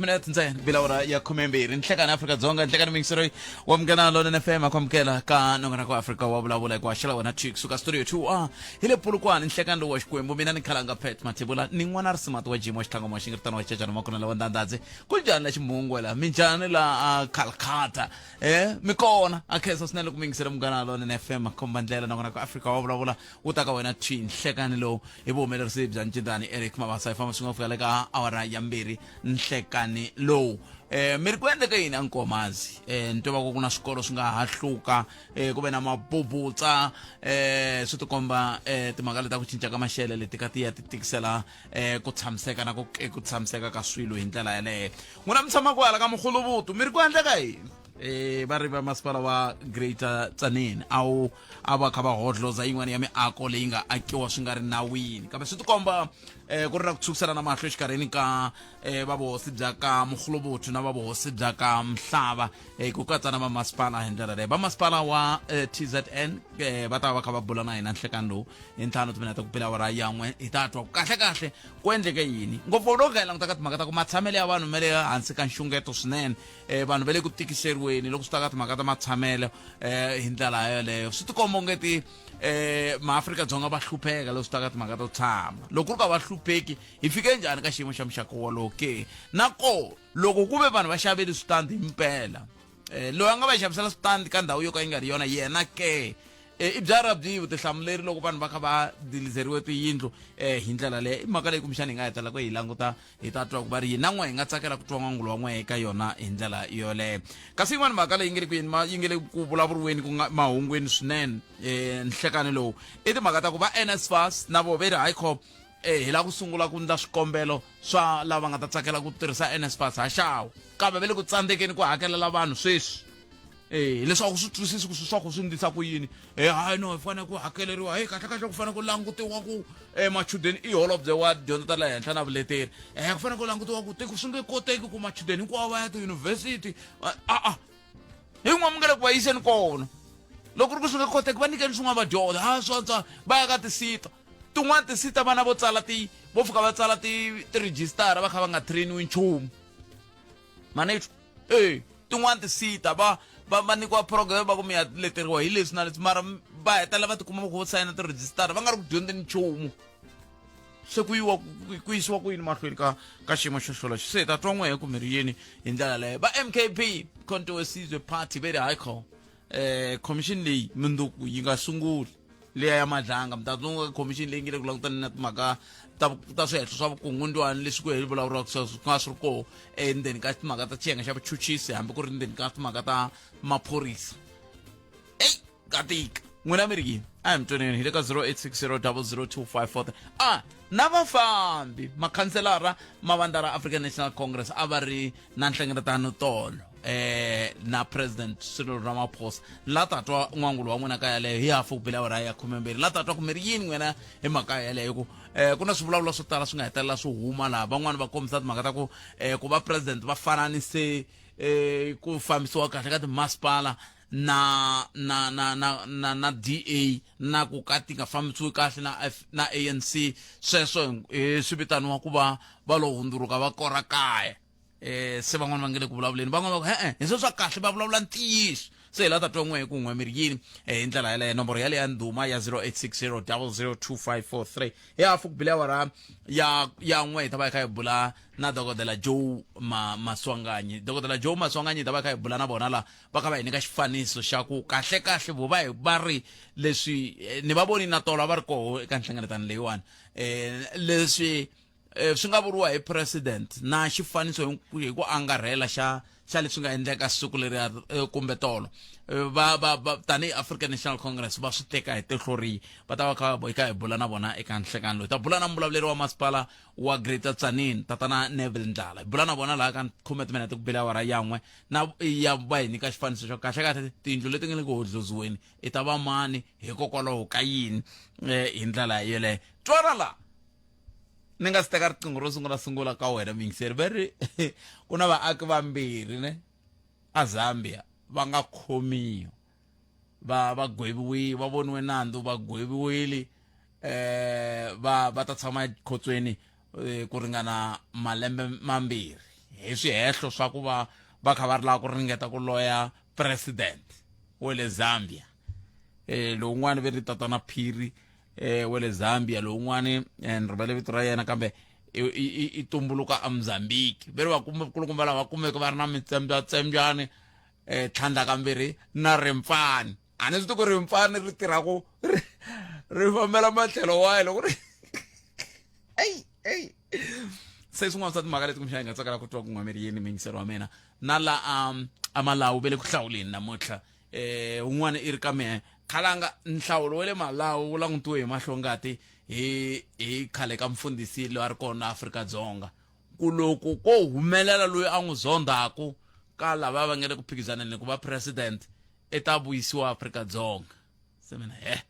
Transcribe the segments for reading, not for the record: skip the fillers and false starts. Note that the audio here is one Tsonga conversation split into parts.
timinete ntsena ku bila ya khumembirhi nhlekani Afrika-Dzonga, nhlekani muyingiseri wa Munghana Lonene FM, a ku amukela ka nongonoko wa Afrika wa vulavula hi ku haxela wena thwi kusuka studio 2 a hi le Polokwane. Nhlekani lowu wa Xikwembu, mina ni khalanga Pet Mathebula ni n'wana risimati wa Jim wa xitlhango wa xingiritano wa xicecana makona lawa ndandadzi. Ku njhani la ximhungwe la minjhani la a Calcutta mi kona? A khensa swinene ku muyingiseri Munghana Lonene FM, khomba ndlela nongonoko Afrika wa vulavula wu ta ka wena thwi nhlekani lowu hi vuhumelerisi bya Ncindani Eric Mabasa. Hi famba swi nga fika le ka awara ya 2 nhlekani lowu. Mi ri ku endleke yini ankomazi? Ni twa va ku na swikolo swi nga hahluka, ku ve na mabubutsa, swi tikomba timhaka leti ta ku cinca ka maxele leti ka ti ya ti tikisela ku tshamiseka na ku tshamiseka ka swilo hi ndlela yaleyo. N'wina mi tshama kwala ka Mkhulubutu, mi ri ku endleka yini? Va ri va masipala wa Greater Tzaneen a wu a va kha va hodloza yin'wana ya miako leyi nga akiwa swi nga ri nawini, kambe swi tikomba ku ri na ku tshukisana na mahlo exikarhini ka va vuhosi bya ka Mkhulubuthu na va vuhosi bya ka Mhlava, ku katsa na vamasipala hi ndlela leyi. Vamasipala wa TZN va ta va kha va bula na hina nhlekani lowu hi 5 timinete ku pela awara ya 1. Hi ta twa ku kahle kahle ku endleke yini, ngopfu loko hi languta ka timhaka ta ku matshamelo ya vanhu ma le hansi ka nxungeto swinene. Vanhu va le ku tikiseriweni loko swi ta ka timhaka ta matshamelo hi ndlela yoleyo. Swi tikomba onge ti maAfrika-Dzonga va hlupheka loko swi ta ka timhaka to tshama. Loko ku ri ka va hlupheki, hi fike njhani ka xiyimo xa muxaka wolowo ke? Na koho loko ku ve vanhu va xaveli switandi hi mpela, loyi a nga va xavisela switandi ka ndhawu yo ka yi nga ri yona yena ke, i byara byihi vutihlamuleri loko vanhu va kha va dilizeriwe tiyindlu hi ndlela leyi? I mhaka leyi kumbexana hi nga hetelela ku hi languta, hi ta twa ku va ri yini na n'we. Hi nga tsakela ku twa n'wangulo wa n'we eka yona hi ndlela yoleyo. Kasi yin'wana mhaka leyi nge le ku yini yi nge le ku vulavuriweni ku nga mahungwini swinene nhlekani lowu i timhaka ta ku va NSFAS na vo ve ri hayikho, hi lava ku sungula ku ndla swikombelo swa lava nga ta tsakela ku tirhisa NSFAS haxawa, kambe va le ku tsandzekeni ku hakelela vanhu sweswi. Hileswaku swi twisisi ku swi swa ku swi ndlisa ku yini. Hayi no, hi fanele ku hakeleriwa. Hey, kahle kahle ku fanele ku langutiwa ku machudeni, i holobye wa dyondzo ta le henhla na vuleteri, ku fanele ku langutiwa ku tiko swi nge koteki ku machudeni hinkwawo va ya tiyunivhesiti. A-a, hi n'we mi nge le ku va yiseni kona. Loko ku ri ku swi nge koteki, va nyikeni swin'wana va dyondza. Ha swa antswa va ya ka tisita tin'wana, tisita vana vo tsala ti vo fika va tsala ti tirhijistara va kha va nga trainiwi nchumu manethu. Tin'wana tisita va nyikiwa program va ku mi ya leteriwa hi leswi na leswi, mara va hetelela va tikuma va kho sayina tirhejistara va nga ri ku dyondzeni nchumu. Se ku yiwa ku yisiwa ku yini mahlweni ka xiyimo xo xolexo? Se hi ta twa n'we hi ku mi ri yini hi ndlela leyo. Va MKP, Mkhonto weSizwe Party, ve ri hayikho, commission leyi mundzuku yi nga sunguli liya ya Madlanga. Mi ta tsundzuka commission leyi nge le ku langutana na timhaka ta swihehlo swa vukungundzwani leswi ku hi vulavuriwaka sweswo ku nga swi ri koho endzeni ka timhaka ta xiyenge xa vuchuchisi, hambi ku ri ndzeni ka timhaka ta maphorisa. Eyi, ka tika. N'wina mi ri yini? A hi mi twaneni hi le ka 0860 002543. A na vafambi makhanselara ma vandla ra African National Congress a va ri na nhlengeletano tolo na President Cyril Ramaphosa. La ta twa n'wangulo wa n'wina ka yaleyo hi hafu ku bile awara ya 12. La ta twa ku mi ri yini n'wina hi mhaka yaleyo, ku ku na swivulavulo swo tala swi nga hetelela swi huma laha. Van'wani va kombisa timhaka ta ku ku va president va fananise ku fambisiwa kahle ka timasipala na DA na ku ka ti nga fambisiwi kahle na F, na ANC. Sweswo hi swi vitaniwa ku va va lo hundzuluka va kora kaya. Se van'wana va nge le ku vulavuleni, van'wana va ku e-e, hi swo swa kahle, va vulavula ntiyiso. Se hi la ta twa n'we hi ku n'we mi ri yini hi ndlela yaleyo. Nomboro yaleyo ya ndhuma ya 0860 002543. Hi hafu ku bile awara ya 1 hi ta va hi kha hi bula na Dokodela Joe Maswanganyi. Dokodela Joe Maswanganyi hi ta va hi kha hi bula na vona la va kha va hi nyika xifaniso xa ku kahle kahle vo va hi va ri leswi ni va voni na tolo a va ri koho eka nhlengeletano leyiwani, leswi swi nga vuriwa hi president na xifaniso hi ku angarhela xa leswi nga endleka siku leriya kumbe tolo. Va va va tanihi African National Congress va swi teka hi tihlo rihi? Va ta va kha va kha hi bula na vona eka nhlekano loyi. Ta bula na muvulavuleri wa masipala wa Greater Tzaneen, Tatana Neville Ndlala. Hi bula na vona laha ka 10 timinete ku bile awara ya 1 na ya va hi nyika xifaniso xa kahle kahle tiyindlu leti nga le ku hodloziweni i ta va mani, hikokwalaho ka yini, hi ndlela yeleyo. Twala la ni nga si teka riqingho ro sungula sungula ka wena muyingiseri, va ri ku na vaaki vambirhi ne a Zambia va nga khomiwa, va gweviwile, va voniwe nandzu, va gweviwile, va ta tshama ekhotsweni ku ringana malembe mambirhi. hi swihehlo swa ku va va kha va ri lava ku ringeta ku loya president wa le Zambia. Lowun'wani ve ri tatana Phiri wa le Zambia, lowun'wani ni rivele vito ra yena, kambe i tumbuluka eMozambique. Ve ri vakulukumba lava kumeke va ri na mitsembyatsembyanani tlhandla kambirhi na rimpfani. A ni swi tivi ku rimpfani ri tirha ku ri fambela matlhelo wahi loko ri eyi eyi. Se swin'wana swa timhaka leti kumbexana hi nga tsakela ku twa ku n'wameri yini miyingiselo wa mina na la a Malawi ve le ku hlawuleni namuntlha. Un'wana i ri ka mehe khalanga nhlawulo wa le Malawi wu langutiwe hi mahlongati hi khale ka mfundhisi loyi a ri kona Afrika-Dzonga, ku loko ko humelela loyi a n'wi zondhaku ka lava va nga le ku phikizaneni ku va president i ta vuyisiwa Afrika-Dzonga. Se mina he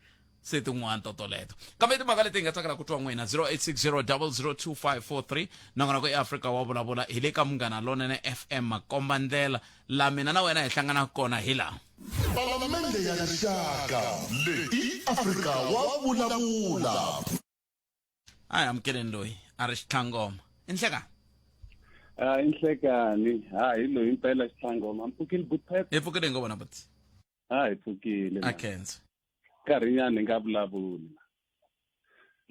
se tin'wana to toleto, kambe timhaka leti hi nga tsakela ku twa n'wina 0860002543. Nakona ku eAfrika wa vulavula hi le ka Munghana Lonene FM, makomba ndlela la mina na wena hi hlanganaka kona hi laha. Palamende ya Rixaka leyi i Afrika wa vulavula. A hi amukeleni loyi a ri xitlhangoma. I nhlekani. A i nhlekani. Ha hi loyi impela xitlhangoma. Mpfukile Butpep. Hi pfukile hi ngo vona buti. Ha hi pfukile. A khensa. Nkarhinyana hi nga vulavuli.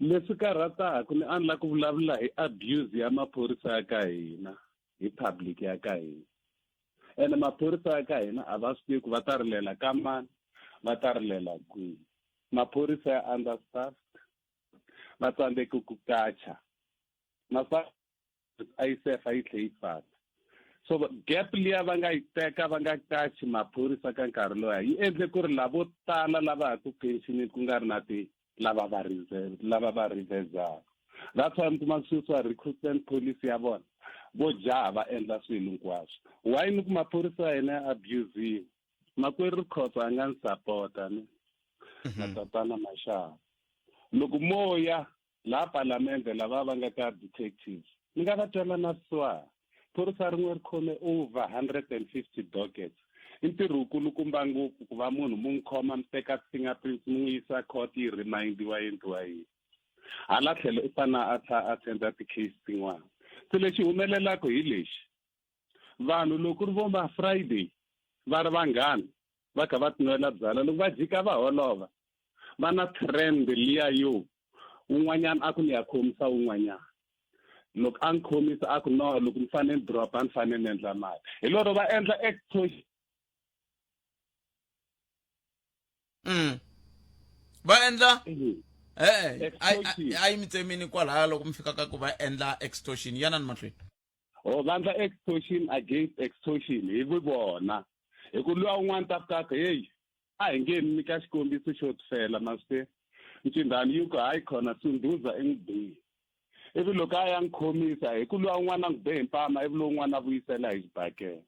Leswi karhataka ni a ni la ku vulavula hi abuse ya maphorisa ya ka hina, hi public ya ka hina. Ene maphorisa ya ka hina a va swi tivi ku va ta rilela ka mani, va ta rilela kwihi. Maphorisa ya understaffed, va tsandzeke ku kacha. Na a yi sefa yi tlhe yi fana. So gap liya va nga yi teka va nga kachi maphorisa ka nkarhi loya yi endle ku ri lavo tala lava ha ku pensionini ku nga ri na ti lava va reserve, lava va reversaka. That's why mi kuma sweswi recruitment policy ya vona vo jaha va endla swilo hinkwaswo. Why ni ku maphorisa ya hina ya abusive? Makwerhu Rikhotso a nga ni sapota ni na tatana Mashava. Loko mo ya laha palamende lava va nga ka detectives ni nga va twela na swa phorisa rin'we ri khome over 150 dockets. I ntirho wukulukumba ngopfu ku va munhu mu n'wi khoma mi teka fingerprints mi n'wi yisa court yi remindiwa endliwa yini. Hala tlhelo i fane a tlha a attenda ti-case tin'wana. Se lexi humelelaka hi lexi, vanhu loko ri vo ma Friday va ri vanghana va kha va tinwela byala, loko va jika va holova va na trend liya yo un'wanyana a ku ni ya khomisa un'wanyana, loko a ni khomisa a ku no, loko ni fanele ni drop a ni fanele ni endla mali, hi lero va endla extortion. Va endla a yi mi tsemini kwalaya loko mi fika ka ku va endla extortion, yanani mahlweni. O va endla extortion against extortion hi vona, hi ku luya un'wana ta fika ku hey, a hi nge ni nyika xikombiso xo tifela maswe ncindani yi ku hayi khona Sunduza i n'wi bile, ivi loko a ya n'wi khomisa hi ku luya un'wana a n'wi be hi mpama, ivi lowun'wana a vuyisela hi xibakela.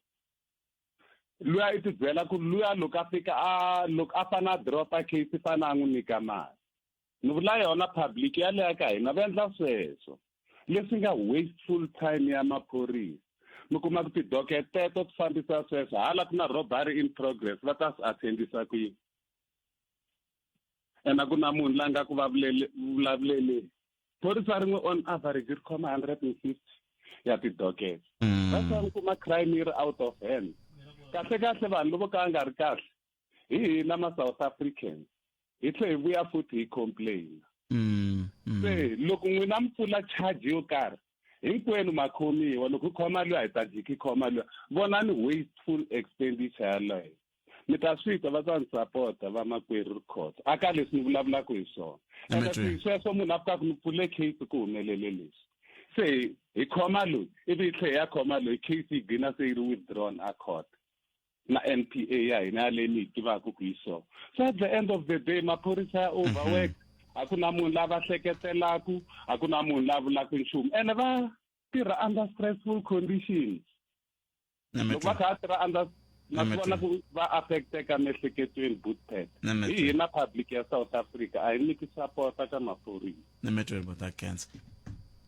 Luya i tibyela ku luya loko a fika a loko a fane a dropa case fane a n'wi nyika mali. Ni vula yona public ya leya ka hina va endla sweswo leswi nga wasteful time ya maphorisa. Mi kuma ku tidocket teto ti fambisa sweswo, hala ku na robbery in progress, va ta swi attendisa ku yini? Ene a ku na munhu la nga ku va vulavuleleni. Phorisa rin'we on average ri khoma 150 ya tidocket. That's why mi kuma crime yi ri out of hand. Kahle kahle vanhu lavo ka nga ri kahle hi hina ma South Africans, hi tlhe hi vuya futhi hi complain. Se loko n'wina mi pfula charge yo karhi, hinkwenu ma khomiwa, loko hi khoma luya hi ta jika hi khoma luya. Vonani wasteful expenditure yaleyo. Mi ta swi twa va ta ni sapota vamakwerhu Rikhotso a ka leswi ni vulavulaka hi swona. Ene swi sweswo munhu a fika ku ni pfule case ku humelele leswi, se hi khoma loyi ivi hi tlhela hi ya khoma loyi, case yi gcina se yi ri withdrawn a court na NPA ya hina yaleyi ni yi tivaka ku yi so. So at the end of the day maphorisa ya overwork, a ku na munhu la va hleketelaku, a ku na munhu la vulaka nchumu, ene va tirha under stressful conditions. Loko va kha va tirha under, na swi vona ku va affecteka miehleketweni bootpad. Hi hina public ya South Africa a hi nyiki support ka maphorisa. Nemetweni bota cancer.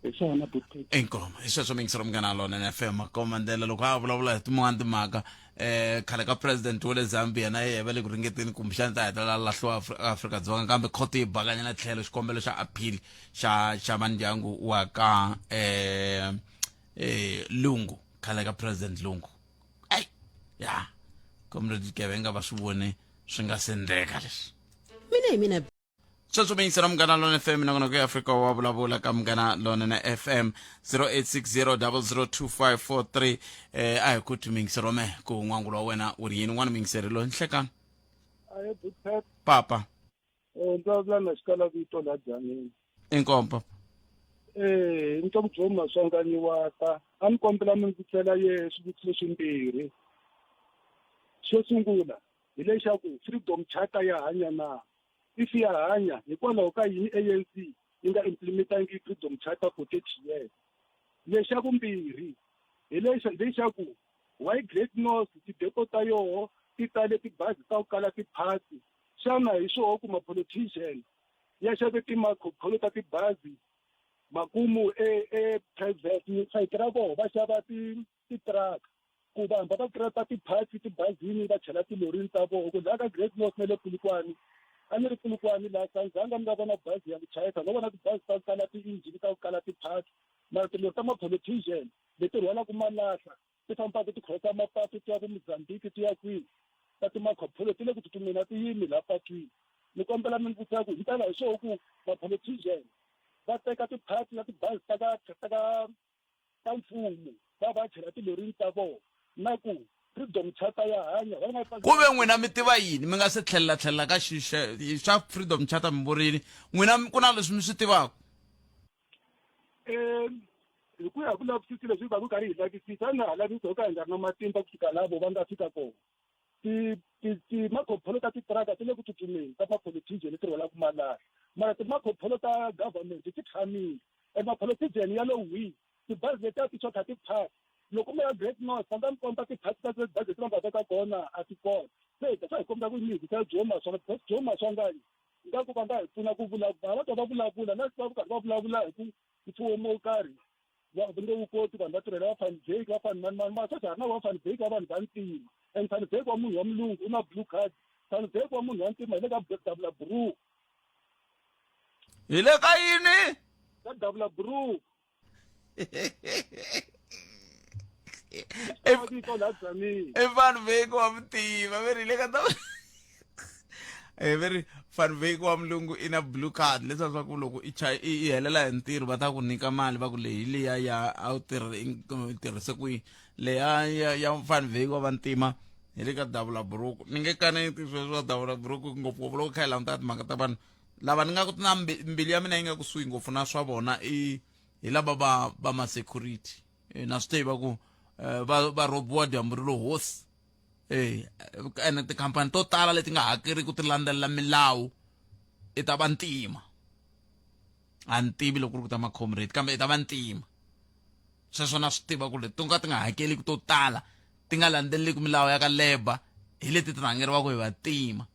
Hi swona bootpad. Inkomo hi sweswo mingiselo Munghana Lonene FM makomba ndlela loko a vulavula hi tin'wana timhaka khale ka president wa le Zambia na yena va le ku ringeteni kumbexana ta hetelela lahliwa Afrika-Dzonga, kambe khoto yi bakanyela tlhelo xikombelo xa appeal xa vandyangu wa ka Lungu. Khale ka President Lungu. Ai ya comrade Gevenga va swi vone swi nga se ndleka leswi. Mina hi mina. Sweswo mi yingisela Munghana Lona FM, nongonoko ya Afrika wa vulavula ka Munghana Lonene FM 0860002543. A hi ku ti miyingiseri wa mehe ku n'wangulo wa wena wu ri yini n'wana miyingiseri loyi nhlekani. Aye Butpet. Papa. Ndzi vulavula na xikala vito la Dzanini. Inkomu papa. Ntomi byo Maswanganyi wa ta. A ni kombela mi ndzi tlela ye swivutiso swimbirhi. Xo sungula hi lexaku Freedom Charter ya hanya na? If ya hanya, hikwalaho ka yini ANC yi nga implementangi Freedom Charter for 30 years? Lexa vumbirhi hi lexa lexaku why Great North tidepo ta yoho ti tale tibazi ta ku kala tiphasi? Xana hi swoho ku ma-politician ya xave timakhokholo ta tibazi makumu e e private sayiti ra voho va xava ti ti-truck ku vanhu va va kirapa ti-parts tibazini va chela tilorini ta vona ku laha ka Great North na le Polokwane a ni ri Polokwane laha sanzanga ni nga vona bazi ya muchayisa no vona tibazi ta ku kala ti-engine ta ku kala ti-parts mara tilori ta ma-politician leti rhwalaka malahla ti fambaka ti crossa mapatu ti ya ku Mozambique ti ya kwihi ta timakhopholo ti le ku tsutsumeni a ti yimi laha patwini. Ni kombela mi ni vutisa ku himpela hi swoho ku ma-politician va teka ti-parts na tibazi ta ka ta ka ta mfumo va va chela tilorini ta vona na ku Freedom Charter ya hanya va nga ku ve n'wina mi tiva yini mi nga se tlhelela tlhelela ka xa Freedom Charter mi vurini n'wina ku na leswi mi swi tivaka? Hi ku ya hi vulavisisi lebyi va ku karhi hi lavisisa, a nga ha lavisi ho ka hi nga ri na matimba ku fika laha vo va nga fika kona. Timakhopholo ta titiraka ti le ku tsutsumeni ta mapolitician leti rhwalaka malahla, mara timakhopholo ta government ti tshamile and mapolitician ya lo hwi. Tibazi letiya ti xotha ti-parts. Loko mi ya Great North va nga mi komba ti-parts ta tibazi leti va nga veka kona a ti kona. Se hi ta hi kombela ku mi hi vutisa Joe Maswanganyi because Joe Maswanganyi ingaku va nga hi pfuna ku vulavula, va twa va vulavula na va karhi va vulavula hi ku mfumo wo karhi va nge wu koti vanhu va tirhela va Van Wyk va Van mani mani mara sweswi ha ri na va Van Wyk va vanhu va ntima and Van Wyk wa munhu wa mulungu u na blue card, Van Wyk wa munhu wa ntima hi le ka Davula Bru. Hi le ka yini? Ka Davula Bru. I Van Wyk wa mutima ve ri hi le ka ve ri Van Wyk wa mulungu i na blue card leswaku swa ku loko i chaya i helela hi ntirho va ta ku nyika mali va ku leyi liya ya a wu tirhise kwihi leya ya ya Van Wyk wa vantima hi le ka Davula Buruku. Ni nge kaneti sweswo swa Davula Buruku ngopfungopfu loko kha hi languta timhaka ta vanhu lava ni nga ku na mbilu ya mina yi nga kusuhi ngopfu na swa vona i hi lava va va ma security. Na swi tiva ku va va robiwa dyambu ri lo hosi. Ene tikhampani to tala leti nga hakeriki ti landzelela milawu i ta va ntima. A ni tivi loko ku ri ku ta ma-comrade kambe i ta va ntima. Sweswo na swi tiva ku leti to ka ti nga hakeliki to tala ti nga landzeleliki milawu ya ka labour hi leti ti rhangeriwaka hi vantima.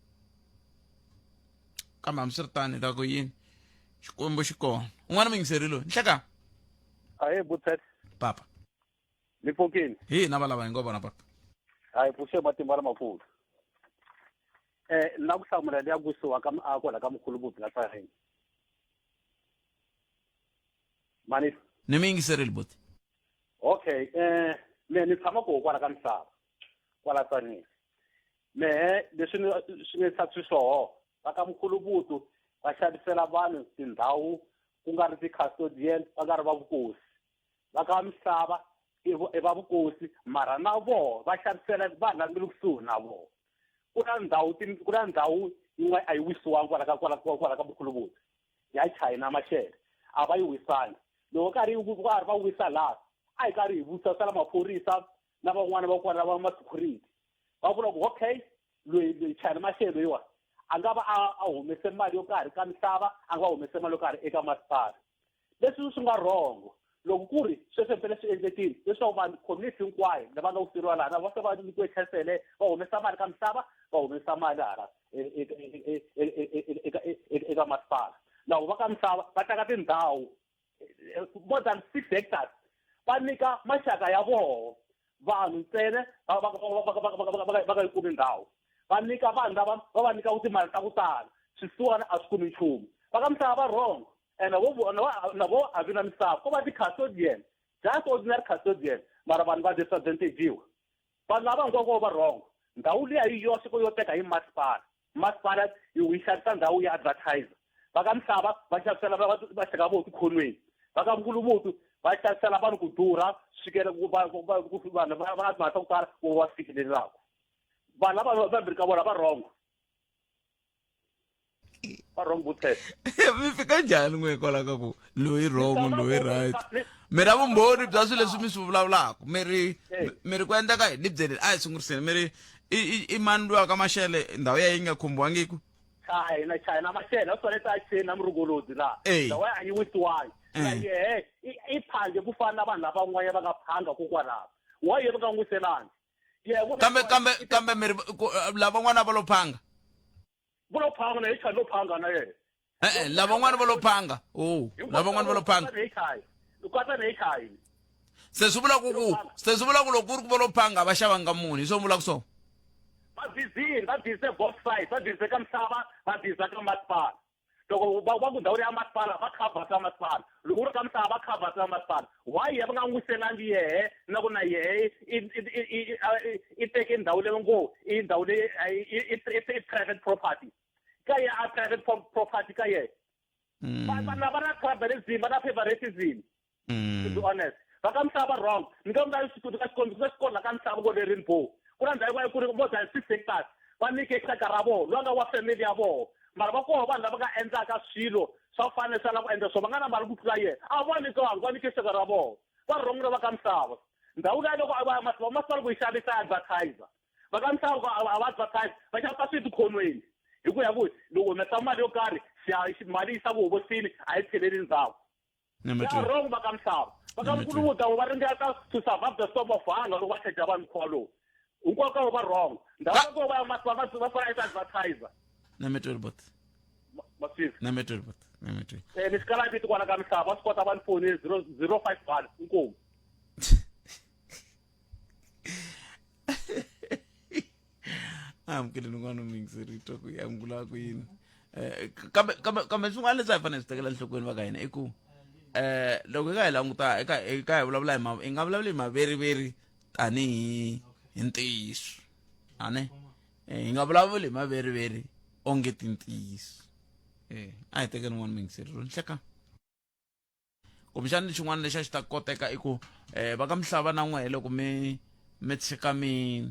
Kambe hambiswiritano hi ta ku yini, Xikwembu xi kona. Un'wana muyingiseri loyi nhleka. Ahee Butset. Papa. Mi pfukile? Hi hina valava hi ngo vona papa. Hayi pfuxe matimba lamakulu. Na ku hlamula liya kusuwa ka miako la ka mkhulu la Tzaneen. Mani. Ni mi yingiserile buti. Okay, mina ni tshama koho kwala ka misava. Kwala Tzaneen. Mehe leswi ni swi ni xiswoho va ka Mkhulubutu va xavisela vanhu tindhawu ku nga ri ti-custodian va nga ri va vukosi. Va ka misava i va vukosi mara na voho va xavisela vanhu lava nga le kusuhi na voho. Ku na ndhawu ku na ndhawu yin'wana a yi wisiwangi kwala ka kwala kwala ka Mkhulubutu ya China Mashele a va yi wisangi. Loko karhi karhi va wisa laha a hi karhi hi vutisa sala maphorisa na van'wana va kwala va ma-security va vula ku okay loyi loyi China Mashele loyiwa a nga va a humese mali yo karhi ka misava a nga va humese mali yo karhi eka masipala. Leswi swi nga wrong loko ku ri sweswo mpela swi endlekile leswaku vanhu community hinkwayo lava nga wiseriwa laha na va se va nyikiwe chance va humesa mali ka misava va humesa mali hala eka masipala. Lava va ka misava va teka tindhawu more than 6 hectares va nyika maxaka ya voho vanhu ntsena va nga yi kumi ndhawu va nyika vanhu lava va va nyika timali ta ku tala swisiwana a swi kumi nchumu. Va ka misava va wrong and na vo a vi na misava ko va ti-custodian just ordinary custodian. Mara vanhu va disadvantagiwa. Vanhu lava hinkwavo va wrong. Ndhawu liya hi yoxe ko yo teka hi masipala. Masipala yi yi xavisa ndhawu ya advertiser. Va ka Mhlava va xavisela va va xaka vo tikhonweni. Va ka Mkhulubutu va xavisela vanhu ku durha swi fikela ku va ku vanhu va va timali ta ku tala ku va fikelelaka. Vanhu lava vambirhi ka vona va wrong. Va wrong buthet. Mi fika njhani n'we kwalaho ka ku loyi wrong, loyi right? Mi ra vumbhoni bya swilo leswi mi swi vulavulaka. Mi ri mi ri ku endleka yini? Ni byeleni, a hi sunguriseni. Mi ri i i i mani luya ka Mashele ndhawu ya yi nga khumbiwangiku? China, China Mashele a swi fanele a cheni na murhongolodi laha. Ndhawu ya a yi wisiwangi. Na yehe i phange ku fana na vanhu lavan'wanyana va nga phanga kokwalaho. Why ye va nga n'wi wiselangi? Kambe kambe kambe mi ri lavan'wana va lo phanga. Va lo phanga na ye, lo phanga na yena. E-e, lavan'wana va lo phanga. Oh, lavan'wana va lo phanga. U katsa na hi. Se swi vula ku ku se swi vula ku loko ku ri ku va lo phanga a va xavanga munhu, hi swona vulaka swona? Va dizini, va dize both sides, va dize ka misava, va diza ka masipala. Loko va va ku ndhawu ya masipala va cover ka masipala, loko ku ri ka misava va cover ka masipala. Why ye va nga n'wi wiselangi yehe na ku na yehe i i i i teke ndhawu leyi ngo i ndhawu leyi i private property ka ye, a private property ka yehe. Vanhu lava na tribalism, va na favoritism. To be honest, va ka misava wrong. Ni nga vula ka xikombiso ka xikolo la ka misava ko le Rainbow, ku na ndhawu ku ri more than 6 hectares va nyike xaka ra vona loyi a nga wa family ya vona, mara va koho vanhu lava nga endlaka swilo swa ku fana swa la ku endla swona va nga na mali ku tlula yena, a va nyikangi, va nyike xaka ra vona. Va wrong va ka misava. Ndhawu leyi loko va masipala ku yi xavisa advertiser, va ka misava ku a va advertise, va xavisa swilo tikhonweni hi ku ya ku loko humesa mali yo karhi mali yisa ku hosini a yi tlheleli ndzhaku. Ya wrong va ka misava. Va ka Mkhulubuta va ringeta to survive the storm of hunger loko va tlhedla vanhu mukhuva lowu. Hinkwako ka va wrong. Ndhawu ya kona va ya masipala va fana i advertiser. Nametweli bot. Masisi. Nametweli bot. Nametweli. Eh ni xikala vito kwala ka misava va swi kota va ni fonile 0051 inkomu. Amukele n'wana muyingiseri twa ku angula ku yini. Kambe kambe kambe swin'wana leswi a hi fanele swi tekela enhlokweni va ka hina i ku loko hi ka hi languta eka eka hi vulavula hi ma hi nga vulavuli hi maveriveri tanihi hi ntiyiso, ane hi nga vulavuli hi maveriveri onge ti ntiyiso. A hi tekeni n'wana muyingiseri ro nhleka. Kumbexana xin'wana lexi a xi ta koteka i ku va ka Mhlava na n'wehe loko mi mi tshika mi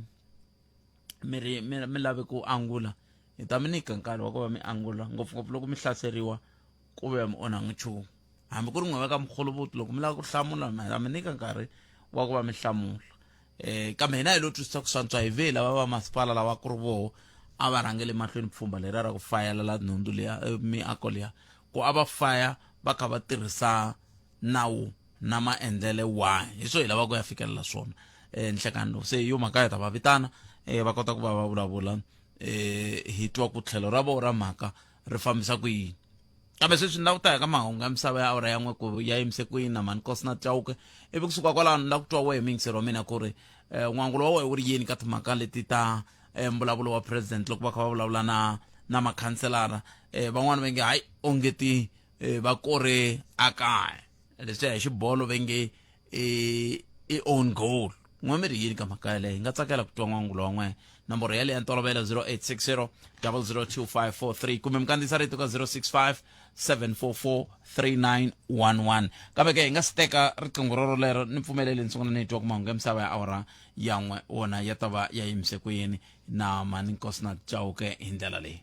mi ri mi mi lave ku angula, hi ta mi nyika nkarhi wa ku va mi angula, ngopfungopfu loko mi hlaseriwa ku ve mi onhanga nchumu. Hambi ku ri n'we va ka Mkhulubuti loko mi lava ku hlamula hi ta mi nyika nkarhi wa ku va mi hlamula. Kambe hina hi lo twisisa ku swantswa hi ve lava va masipala lava ku ri voho a va rhangele mahlweni pfhumba leriya ra ku fayela la nhundzu liya, miako liya, ku a va faya va kha va tirhisa nawu na maendlele wahi. Hi swo hi lava ku ya fikelela swona nhlekani lowu. Se hi yo mhaka hi ta va vitana va kota ku va va vulavula, hi twa ku tlhelo ra vona ra mhaka ri fambisa ku yini. Kambe sweswi ni lava ku ta ya ka mahungu ya misava ya awara ya n'we ku ya yimise ku yini na mhani Nkosina Chauke, ivi kusuka kwalano ni lava ku twa wehe muyingiseri wa mina ku ri n'wangulo wa wehe wu ri yini ka timhaka leti ta mbulavulo wa president loko va kha va vulavula na na makhanselara. Van'wani va nge hayi onge ti va kore a kaya leswiya hi xibolo va nge i own goal. N'we mi ri yini ka mhaka yaleyo? Hi nga tsakela ku twa n'wangulo wa n'we. Nomboro yaleyo ya ntolovelo 0860 002543 kumbe mi kandziyisa rito ka 065 744 3911. Kambe ke hi nga si teka riqingho roro lero, ni pfumeleli ni sungula ni twa ku mahungu ya misava ya awara ya n'we wona ya ta va ya yimise ku yini na mhani Nkosina Chauke hi ndlela leyi.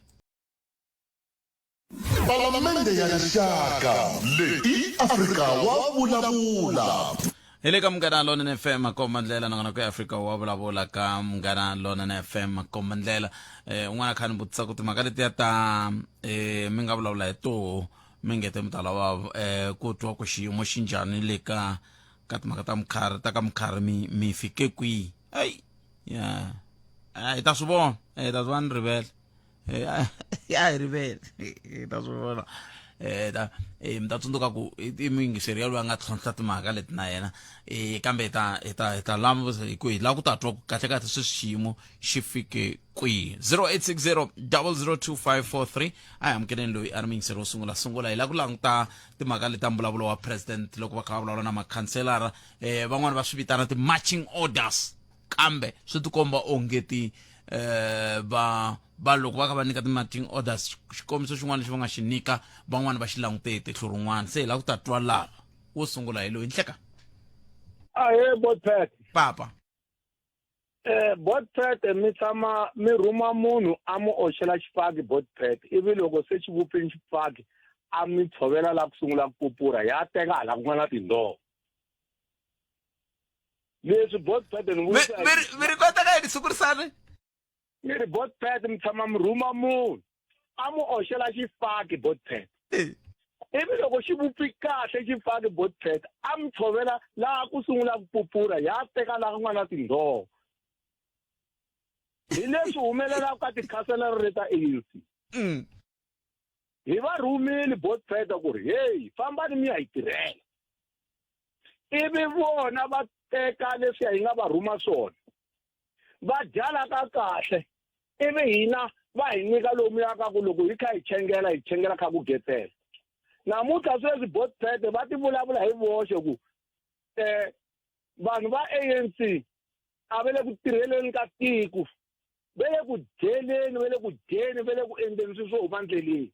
Palamende ya Rixaka leyi i Afrika wa vulavula. Hi le ka Munghana Lonene FM makomba ndlela nongonoko ya Afrika wa vulavula ka Munghana Lonene FM makomba ndlela. Un'wana kha ni vutisa ku timhaka letiya ta mi nga vulavula hi toho mi ngete mi ta lava ku twa ku xiyimo xi njhani le ka ka timhaka ta mukhari ta ka mukhari mi mi fike kwihi. Ai ya hi ta swi vona, hi ta swi vona ni rivele. Ya hi rivele, hi ta swi vona. um ta mi ta tsundzuka ku i muyingiseri yaloyi a nga tlhontlha timhaka leti na yena um kambe hi ta hi ta hi ta lava hi ku hi lava ku ta twa ku kahle kahle sweswi xiyimo xi fike kwihi. 0860 002543. A hi amukeleni loyi a ri muyingiseri wo sungula sungula. Hi lava ku languta timhaka leti ta mbulavulo wa president loko va kha va vulavula na makhanselara. Um van'wani va swi vitana ti-marching orders, kambe swi tikomba onge ti um va va loko va kha va nyika ti-marching orders, xikombiso xin'wana lexi va nga xi nyika van'wani va xi langute hi tihlo rin'wana. Se hi lava ku ta twa lava wo sungula hi loyi. Nhleka. Ahee, Botpet. Papa. Botpet, mi tshama mi rhuma munhu a mu oxela xifaki, Botpet, ivi loko se xi vupfini xifaki a mi tshovela la ku sungula ku pupura ya teka hala ku nga na tindzoho. Leswi, Botpet, ni vurisa mi ri kota ka yini sukurisani? Ni ri, Botpet, mi tshama mi rhuma munhu a mu oxela xifaki, Botpet, ivi loko xi vupfi kahle xifaki, Botpet, a mi tshovela laha ku sungula ku pupura ya teka laha ku nga na tindzoho. Hi leswi humelelaka ka tikhanselara leta ANC. Hi va rhumile, Botpet, ku ri heyi, fambani mi ya hi tirhela, ivi vona va teka leswiya hi nga va rhuma swona va dyala ka kahle, ivi hina va hi nyika lomuya ka ku loko hi kha hi chengela, hi chengela kha ku getela. Namuntlha sweswi, Botpet, va ti vulavula hi voxe ku vanhu va ANC a va le ku tirheleni ka tiko, va le ku dyeleni, va le ku dyeni, va le ku endleni swilo swo huma ndleleni,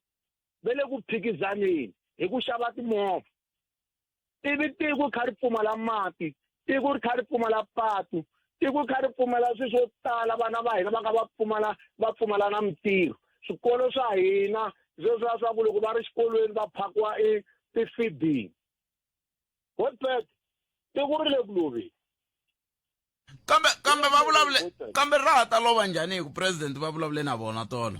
va le ku phikizaneni hi ku xava timovha, ivi tiko kha ri pfumala mati, tiko ri kha ri pfumala patu, tiko kha ri pfumala swilo swo tala, vana va hina va nga va pfumala, va pfumala na mintirho, swikolo swa hina sweswiya swa ku loko va ri xikolweni va phakiwa i ti-feeding. Botpet, tiko ri le ku loveni. Kambe va vulavule, kambe ra ha ta lova njhani hi ku president va vulavule na vona tolo?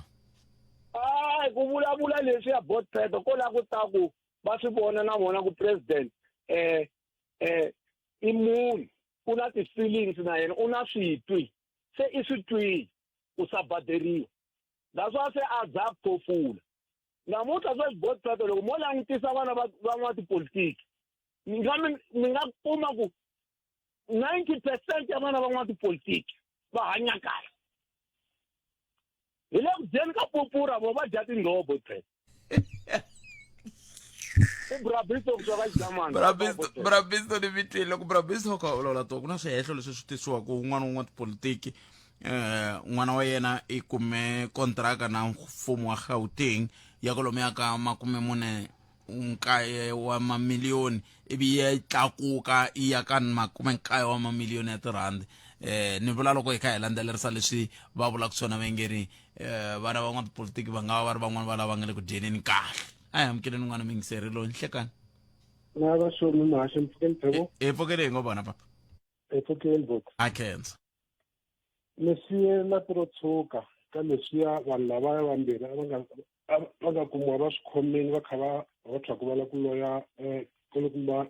Hayi, ku vulavula leswiya, Botpet, ko la ku ta ku va swi vona na vona ku president i munhu, u na ti-feelings na yena, u na switwi, se i swi twile ku sabaderiwa. That's why se a za phofula namuntlha sweswi. Botpet, loko mo langutisa vana va van'watipolitiki, mi nga kuma ku 90% ya vana van'watipolitiki va hanya kahle. Hi le ku dyeni ka pupura, vo va dya tindzoho, Botpet. I Brabisto kusuka ka Xidamani. Brabisto, ni vitile loko Brabisto kha vulavula to ku na swihehlo leswi swi tisiwaka un'wana wa n'watipolitiki, n'wana wa yena i kume kontraka na mfumo wa Gauteng ya kwalomuya ka 49 wa mamiliyoni, ivi ya tlakuka yi ya ka 90 wa mamiliyoni ya tirhandi. Ni vula loko hi kha hi landzelerisa leswi va vulaka swona, va nge ri vana va n'watipolitiki va nga va va ri van'wani va lava nga le ku dyeneni kahle. A hi amukeleni n'wana mingiseri loyi. Nhlekani. Na vaxomi muhaxi, mpfukeni pheko. Hi pfukele hi ngo vona papa. Hi pfukeni bot. A khensa. Mi siye lapi ro tshuka ka leswiya vanhu lavaya vambirhi a va nga va nga kumiwa va swi khomini va kha va rhotlha ku va la ku loya kulukumba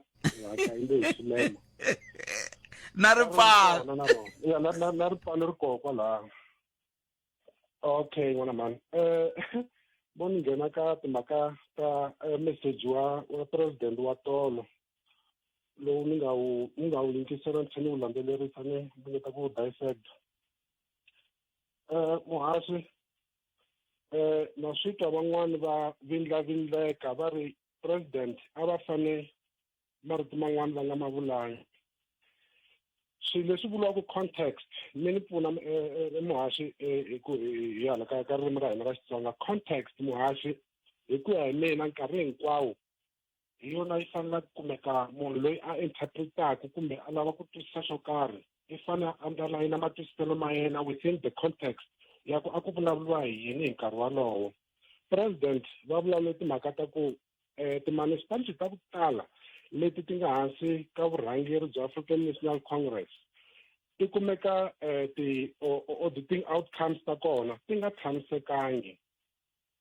Hakainde Hichilema. Na ripfalo. Na rona. Ya na ripfalo ri koho kwalaho. Okay, n'wana mhani. Vo ni nghena ka timhaka ta message wa president wa tolo lowu ni nga wu yingisela, ni tlhela ni wu landzelerisa, ni ringeta ku wu dissect. Muhaxi, na swi twa van'wani va vindlavindleka va ri president a va fane marito man'wani va nga ma vulangi. Swilo leswi vuriwaka context, mi ni pfuna, muhaxi, hi ku hi hala ka ririmi ra hina ra Xitsonga, context, muhaxi, hi ku ya hi mina, nkarhi hinkwawo hi yona yi fanele ku kumeka. Munhu loyi a interpretaka kumbe a lava ku twisisa xo karhi i fanele a underline matwisiselo ma yena within the context ya ku a ku vulavuriwa hi yini hi nkarhi walowo. President va vulavule timhaka ta ku ti-municipality ta ku tala leti ti nga hansi ka vurhangeri bya African National Congress ti kumeka ti-auditing outcomes ta kona ti nga tshamisekangi.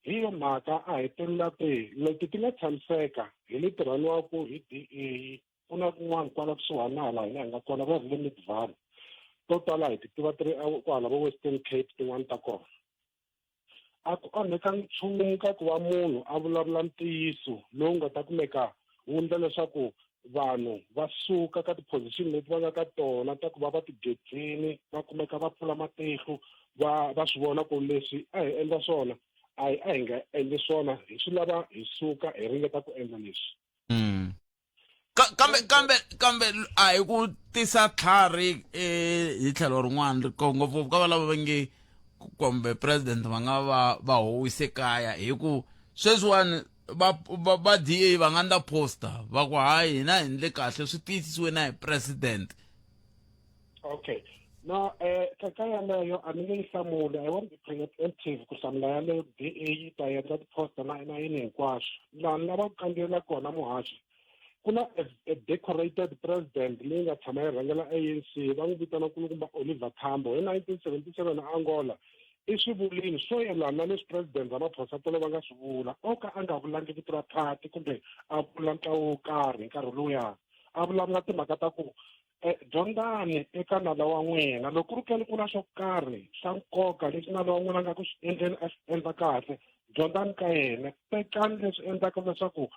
Hi yo mhaka a hetelela te leti ti nga tshamiseka hi leti rhaniwaku hi DA. Ku na kun'wana kwala kusuhani na hala hina hi nga kona, va ri le Midvaal. To tala hi ti tiva ti ri kwala vo Western Cape, tin'wani ta kona. A ku onhekangi nchumu ka ku va munhu a vulavula ntiyiso lowu nga ta kumeka wu ndla leswaku vanhu va suka ka ti-position leti va nga ka tona ta ku va va tigedzini, va kumeka va pfula matihlo, va va swi vona ku leswi a hi endla swona a hi a hi nga endli swona, hi swi lava hi suka hi ringeta ku endla leswi. Kambe kambe kambe a hi ku tisa tlhari eh, hi tlhelo rin'wana ngopfu ka valava va nge kumbe president va nga va va howise kaya hi ku sweswiwani va va va DA va nga ndla poster va ku hayi hina hi ndle kahle swi tiyisisiwe na hi president. Okay, no, ka ka yaleyo a ni nge yi hlamuli. I won't be preemptive ku hlamula yaleyo. DA yi ta endla ti-poster na na yini hinkwaswo. Laha ni lava ku kandziyela kona, muhaxi, ku na a decorated president leyi nga tshama yi rhangela ANC, va n'wi vitana nkulukumba Oliver Tambo. Hi 1977 Angola i swi vulini swo yelana na leswi president Ramaphosa tolo va nga swi vula, o ka a nga vulangi vito ra party kumbe a vula ntlawa wo karhi. Hi nkarhi lowuya a vulavula timhaka ta ku dyondzani eka nala wa n'wina. Loko ku ri keni ku na swo karhi swa nkoka leswi nala wa n'wina a nga ku swi endleni a swi endla kahle, dyondzani ka yena, tekani leswi endlaka leswaku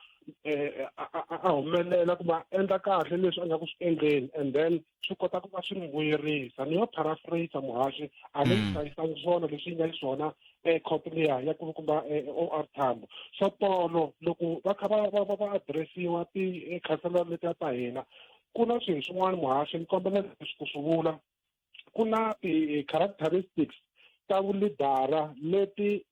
a humelela kumbe a endla kahle leswi a nga ku swi endleni, and then swi kota ku va swi n'wi vuyerisa. Ni yo paraphrase, muhaxi, a ni hlayisangi swona leswi yi nga xiswona court liya ya kulukumba OR Tambo. So tolo loko va kha va va va va addressiwa ti-councillor letiya ta hina, ku na swilo swin'wana, muhaxi, ni kombela leswi ku swi vula. Ku na ti-characteristics ta vulidara leti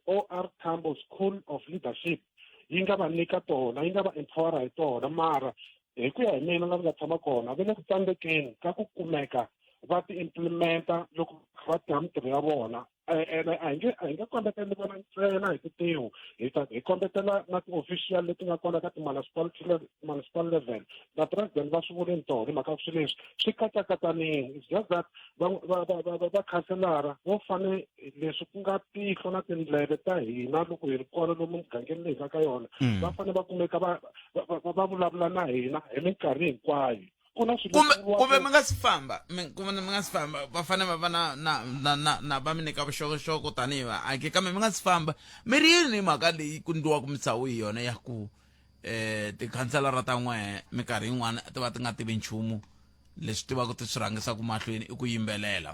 OR Tambo School of Leadership yi nga va nyika tona, yi nga va empowera hi tona, mara hi ku ya hi mina la nga tshama kona, va le ku tsandzekeni ka ku kumeka va ti-implementa loko va tirha mintirho ya vona. Ene a hi nge kombeteli vona ntsena hi tintiho, hi ta hi kombetela na ti-official leti nga kona ka ti-municipality municipal level. Na president va swi vuleni tona hi mhaka swilo leswi swi katsakatsanini. It's just that va va va va va khanselara vo fane leswi ku nga tihlo na tindleve ta hina loko hi ri kona lomu mugangeni leyi nga ka yona, va fane va kumeka va va va vulavula na hina hi minkarhi hinkwayo. Ku na swilo kumbe leswi vuriwaka- kumbe mi nga si famba kumbe mi nga si famba, va fanele va va na na na na na va mi nyika vuxokoxoko tanihi vaaki. Kambe mi nga si famba, mi ri yini hi mhaka leyi ku ndliwaka misawu hi yona ya ku tikhanselara ta n'wehe minkarhi yin'wana ti va ti nga tivi nchumu, leswi tivaka ti swi rhangisaka mahlweni i ku yimbelela?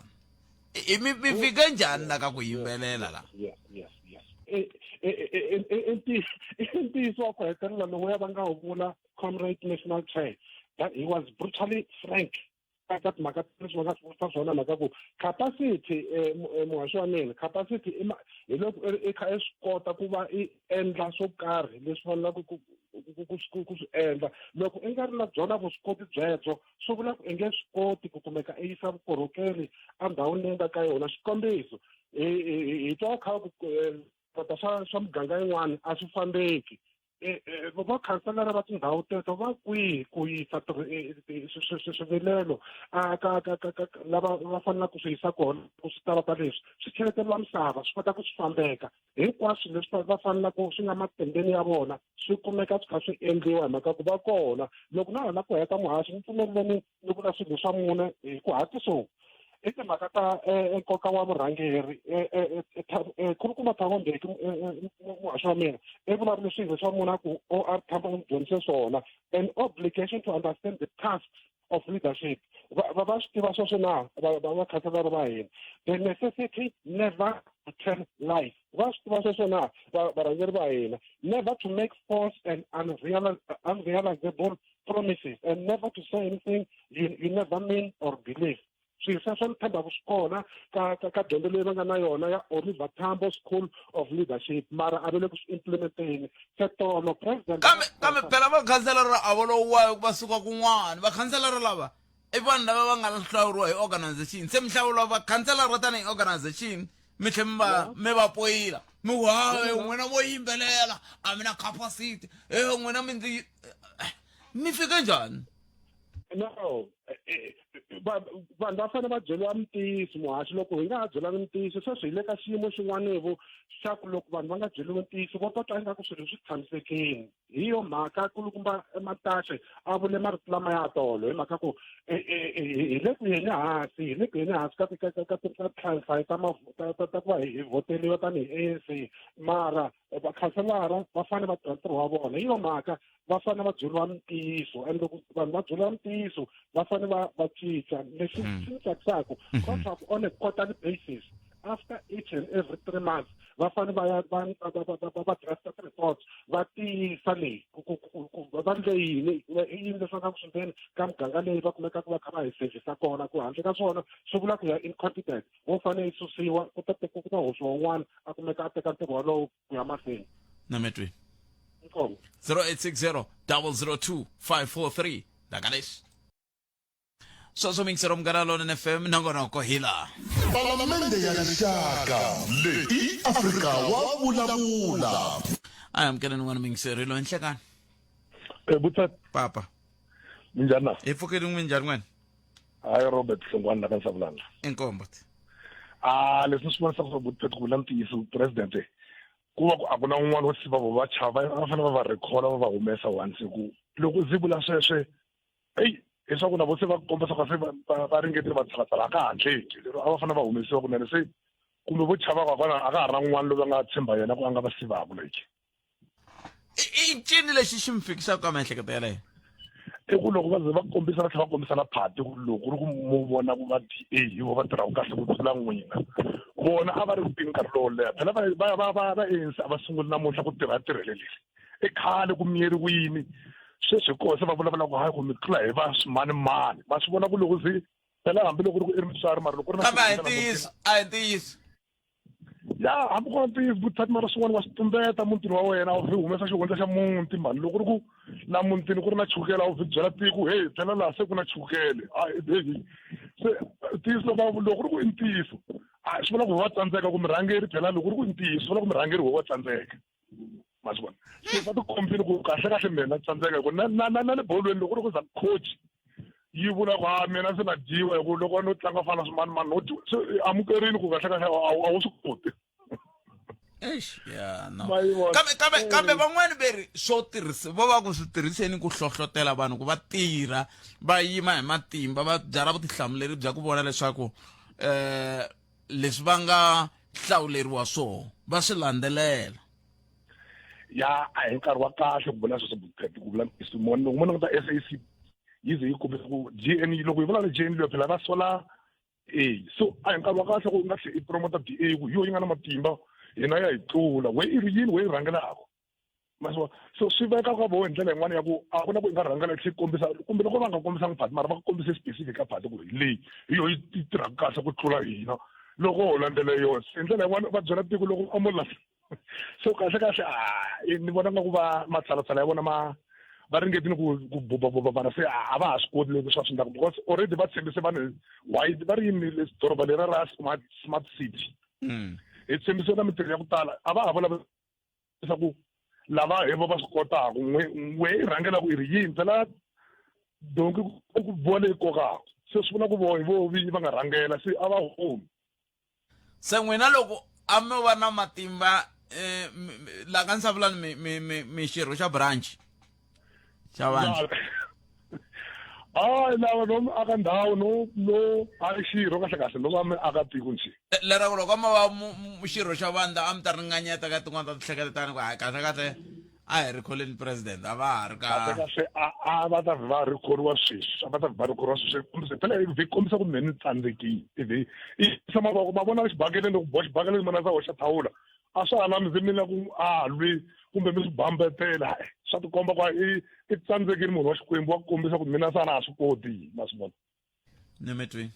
Mi fike njhani la ka ku yimbelela la? Yes, i ntiyiso wa ku hetelela lowuya va nga wu vula, comrade national chair, that he was brutally frank ka timhaka leswi va nga swi vutisa swona, mhaka ku capacity, muhaxi wa mina, capacity hi loko i kha i swi kota ku va i endla swo karhi leswi fanelaka ku swi endla. Loko i nga ri na byona vuswikoti byebyo, swi vula ku i nge swi koti ku kumeka i yisa vukorhokeri endhawini leyi nga ka yona. Xikombiso, hi twa kha ku kota swa muganga yin'wana a swi fambeki. Va khanselara va tindhawu teto va kwihi ku yisa swivilelo ka ka ka ka lava va faneleke ku swi yisa kona, ku swi tava ka leswi swi cheleteriwa misava swi kota ku swi fambeka hinkwaswo leswi va faneleke swi nga matimbeni ya vona, swi kumeka swi kha swi endliwa hi mhaka ku va kona. Loko na hina ku heta, muhaxi, ni pfumeleleni ni vula swilo swa mune hi ku hatliso. I timhaka ta nkoka wa vurhangeri. Khulukumba Thabo Mbeki, muhaxi wa mina, i vulavule swilo swa mune ku OR Tambo u dyondzise swona: an obligation to understand the tasks of leadership, va va swi tiva sweswo na va va vakhanselara va hina; the necessity never to tell lies, va swi tiva sweswo na varhangeri va hina; never to make false and unrealizable promises, and never to say anything you never mean or believe. Swilo sweswo ni tshembaku swi kona ka dyondzo leyi va nga na yona ya Oliver Tambo School of Leadership, mara a va le ku swi implementeni. Se tolo president Kambe phela vakhanselara a vo lowa va suka kun'wana. Vakhanselara lava i vanhu lava va nga hlawuriwa hi organization. Se mi hlawuriwa vakhanselara tanihi organization, mi tlhe mi va poyila, mi ku hayi, n'wina vo yimbelela a mi na capacity, e n'wina mi ndzi mi fike njhani? No, vanhu va fanele va byeriwa mintiyiso, muhaxi. Loko hi nga ha byelani mintiyiso, sweswi hi le ka xiyimo xin'wanivo xa ku loko vanhu va nga byeriwi ntiyiso, va twa ingaku swilo swi tshamisekile. Hi yo mhaka kulukumba Mantashe a vule marito lama ya tolo, hi mhaka ku hi le ku yeni hansi, hi le ku yeni hansi ka ka ka ka ta ta ta ku va hi vhoteliwa tanihi ANC, mara vakhanselara va fanele va tirha ntirho wa vona. Hi yo mhaka va fanele va byeriwa mintiyiso, and loko vanhu va byeriwa mintiyiso, va fanele va cinca. Leswi swi ni tsakisaka leswaku on a quarterly basis, after each and every 3 months, va fanele va ya va drafta ti-reports, va tiyisa leyi ku va ndle yini, i yini leswi va nga ku swi ndleni ka muganga leyi va kumekaka va kha va hi servisa kona. Ku handle ka swona swi vula ku ya incompetent, vo fanele yi susiwa, ku ta hoxiwa un'wana a kumeka a teka ntirho walowo ku ya mahlweni. Nametweni. Inkomo. 0860 002 543 dakalesi sweswo mingisero Munghana Lonene FM, nongonoko hi laha. Palamende ya Rixaka, leyi i Afrika wa vulavula. A hi amukeleni n'wana mingiseri loyi. Nhlekani. Butsa. Papa. Minjhani na? Hi pfukeli n'wini, njhani n'wena? Hayi, Robert Hlongwane la ka Nsavulana. Inkombo. A leswi ni swi vonisaka swa Butsa, ku vula ntiyiso, president ku va ku a ku na un'wana wo siva vo va chava, va fanele va va recalla, va va humesa once, ku loko ndzi vula sweswe, eyi, leswaku na vo se va kombisa ka se va ringetile va tshalatshala, a ka hatleki lero a va fanele va humesiwa kunene. Se kumbe vo chava ka kona, a ka ha ri na un'wana loyi va nga tshemba yena ku a nga va sivaku like. I ncini lexi xi mi fikisaka ka miehleketo yeleyo? I ku loko va ze va kombisa, va tlhela va kombisa na phati, ku loko ku ri ku mu vona ku va DA hi vo va tirhaka kahle ku tlula n'wina, vona a va ri ku nkarhi lowo leha. Phela va ANC a va sunguli namuntlha ku tirha tirhele leri, i khale ku miyeriwini. Sweswi hi koho se va vulavula ku hayi, ku mi tlula hi va swimanimani. Ma swi vona ku loko ze phela, hambi loko ri ku i ri mutswari, mara loko ku ri na Kambe a hi ntiyiso, a hi ntiyiso. Ya, hambi ku ri ntiyiso, Butati, mara swin'wana wa swi tumbeta mutini wa wena, a wu vhi humesa xihundla xa muti mani. Loko ku ri ku la mutini ku ri na chukele, a wu vhi byela tiko, hey, phela laha se ku na chukele. Se ntiyiso, loko ku ri ku i ntiyiso, a swi vula ku va tsandzeka ku murhangeri. Phela loko ku ri ku i ntiyiso, swi vula ku murhangeri wo wa tsandzeka, ma swi vona. Se va tikombile ku kahle kahle mina tsandzeka, hi ku na le bolweni loko ku ri ku za coach yi vula ku a mina ndzi na dyiwa, hi ku loko no tlanga fana swimanimani no dyiwa, se amukerini ku kahle kahle a wu swi koti. Eish, ya no. Kambe van'wani ve ri swo tirhisa, vo va ku swi tirhiseni ku hlohlotela vanhu ku va tirha, va yima hi matimba, va byala vutihlamuleri bya ku vona leswaku leswi va nga hlawuleriwa swoho va swi landzelela. Ya, a hi nkarhi wa kahle ku vula sweswo, Butete, ku vula ntiyiso. Loko mo languta SAC yi ze yi kombisa ku GN, loko hi vula na GN liya phela va sola A, so a hi nkarhi wa kahle ku u nga tlhe i promota DA ku hi yo yi nga na matimba, hina ya hi tlula, we i ri yini, we yi rhangelaka, ma swi vona. So swi veka ka voho hi ndlela yin'wana ya ku a ku na ku i nga rhangela i tlhe kombisa, kumbe loko va nga kombisanga phati, mara va ku kombise specific ka phati ku hi leyi hi yo yi tirhaka kahle ku tlula hina loko ho landzela yona. Hi ndlela yin'wana va byela tiko loko a mo landza. So kahle kahle a ni vona nga ku va matshalatshala ya vona ma va ringetile ku bubabuba, mara se a va ha swi koti leswi va swi endlaka, because already va tshembise vanhu why va ri yini doroba lera ra smart city. Hi tshembise na mintirho ya ku tala, a va ha vulavula leswaku lava hi vo va swi kotaka n'we i rhangelaka i ri yini. Phela donki ku buwa leyi kokaka, se swi vula ku vo hi vo vinyi va nga rhangela, se a va humi. Se n'wina loko a mi va na matimba, la ka Nsavulani, mi xirho xa branch xa vandla? Hayi, lava no mi aka ndhawu, no a xirho kahle kahle no va mi aka tiko nje. Leraku loko a ma va xirho xa vandla, a mi ta ringanyeta ka tin'wana ta tihlekeletani ku hayi, kahle kahle a hi rikholeni president, a va ha ri ka Kahle kahle a va ta va rikhoriwa sweswi, a va ta va rikhoriwa sweswi. Kombisa phela i kombisa ku mina ni tsandzekile, ivi i yisa mavoko, ma vona xibakeleni, loko boha xibakeleni mina ndza hoxa thawula, a swa ha na mi ze mi la ku a lwi kumbe mi swi bambetela. Swa tikomba ku i tsandzekile munhu wa Xikwembu, wa ku kombisa ku mina sana a swi koti, ma swi vona. Nimetweni.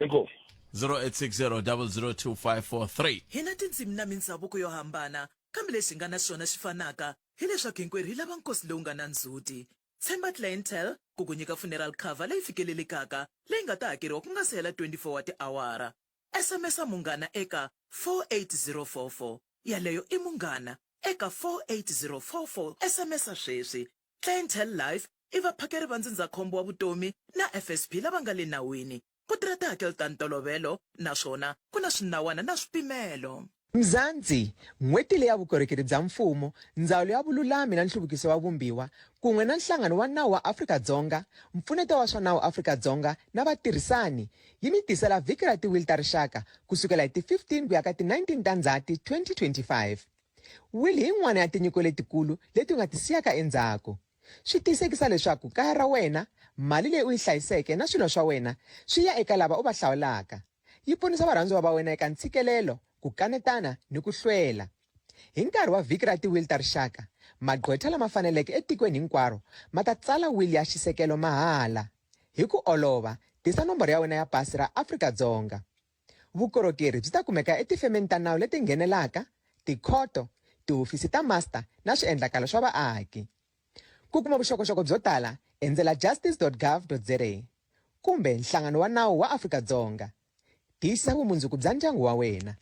Inkomu. 0860 002 543. Hi na tindzimi na mindzhavuko yo hambana, kambe lexi hi nga na xona xi fanaka, hi leswaku hinkwerhu hi lava nkosi lowu nga na ndzhuti. Tshemba Clientele ku ku nyika funeral cover leyi fikelelekaka leyi nga ta hakeriwa ku nga si hela 24 wa tiawara. SMS-a Munghana eka 48044. Yaleyo i Munghana eka 48044. SMS-a sweswi. Clientele Life. i vaphakeri va ndzindzakhombo wa vutomi na FSP lava nga le nawini. Ku tirha tihakelo ta ntolovelo naswona ku na swinawana na swipimelo. Mzansi, N'hweti leya Vukorhokeri bya Mfumo, Ndzawulo ya Vululami na Nhluvukiso wa Vumbiwa, kun'we na Nhlangano wa Nawu wa Afrika-Dzonga, Mpfuneto wa swa Nawu Afrika-Dzonga na vatirhisani, yi mi tisela Vhiki ra Tiwili ta Rixaka ku sukela hi ti 15 ku ya ka ti 19 ta Ndzhati 2025. Wili hi yin'wana ya tinyiko letikulu leti u nga ti siyaka endzhaku. Swi tiyisekisa leswaku kaya ra wena, mali leyi u yi hlayiseke na swilo swa wena swi ya eka lava u va hlawulaka. Yi ponisa varhandziwa va wena eka ntshikelelo, ku kanetana ni ku hlwela. Hi nkarhi wa Vhiki ra Tiwili ta Rixaka, magqwetha lama faneleke etikweni hinkwaro ma ta tsala wili ya xisekelo mahala. Hi ku olova, tisa nomboro ya wena ya pasi ra Afrika-Dzonga. Vukorhokeri byi ta kumeka etifemeni ta nawu leti nghenelaka, tikhoto, tihofisi ta master na swiendlakalo swa vaaki. Ku kuma vuxokoxoko byo tala, endzela justice.gov.za kumbe Nhlangano wa Nawu wa Afrika-Dzonga. Tiyisisa vumundzuku bya ndyangu wa wena.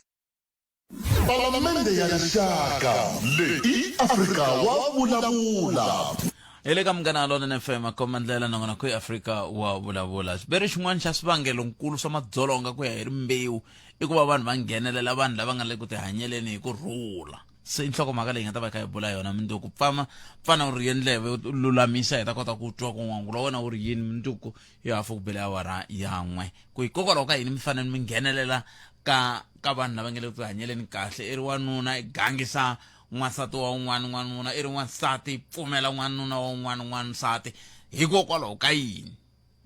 Palamende ya Rixaka leyi i Afrika wa vulavula. Hi le ka Munghana Lonene FM komba ndlela nongonoko i Afrika wa vulavula. Xiveri xin'wana xa swivangelonkulu swa madzolonga ku ya hi rimbewu i ku va vanhu va nghenelela vanhu lava nga le ku tihanyeleni hi ku rhula. Se i nhlokomhaka leyi nga ta va hi kha hi bula yona mundzuku. Pfama pfana u rhiye ndleve u lulamisa hi ta kota ku twa ku n'wangulo wa wena wu ri yini mundzuku yo hafu ku bele awara ya n'we. Ku hikokwalaho ka yini mi fanele mi nghenelela ka ka vanhu lava nga le ku tihanyeleni kahle i ri wanuna i gangisa n'wansati wa un'wana n'wanuna i ri n'wansati pfumela n'wanuna wa un'wana n'wansati hikokwalaho ka yini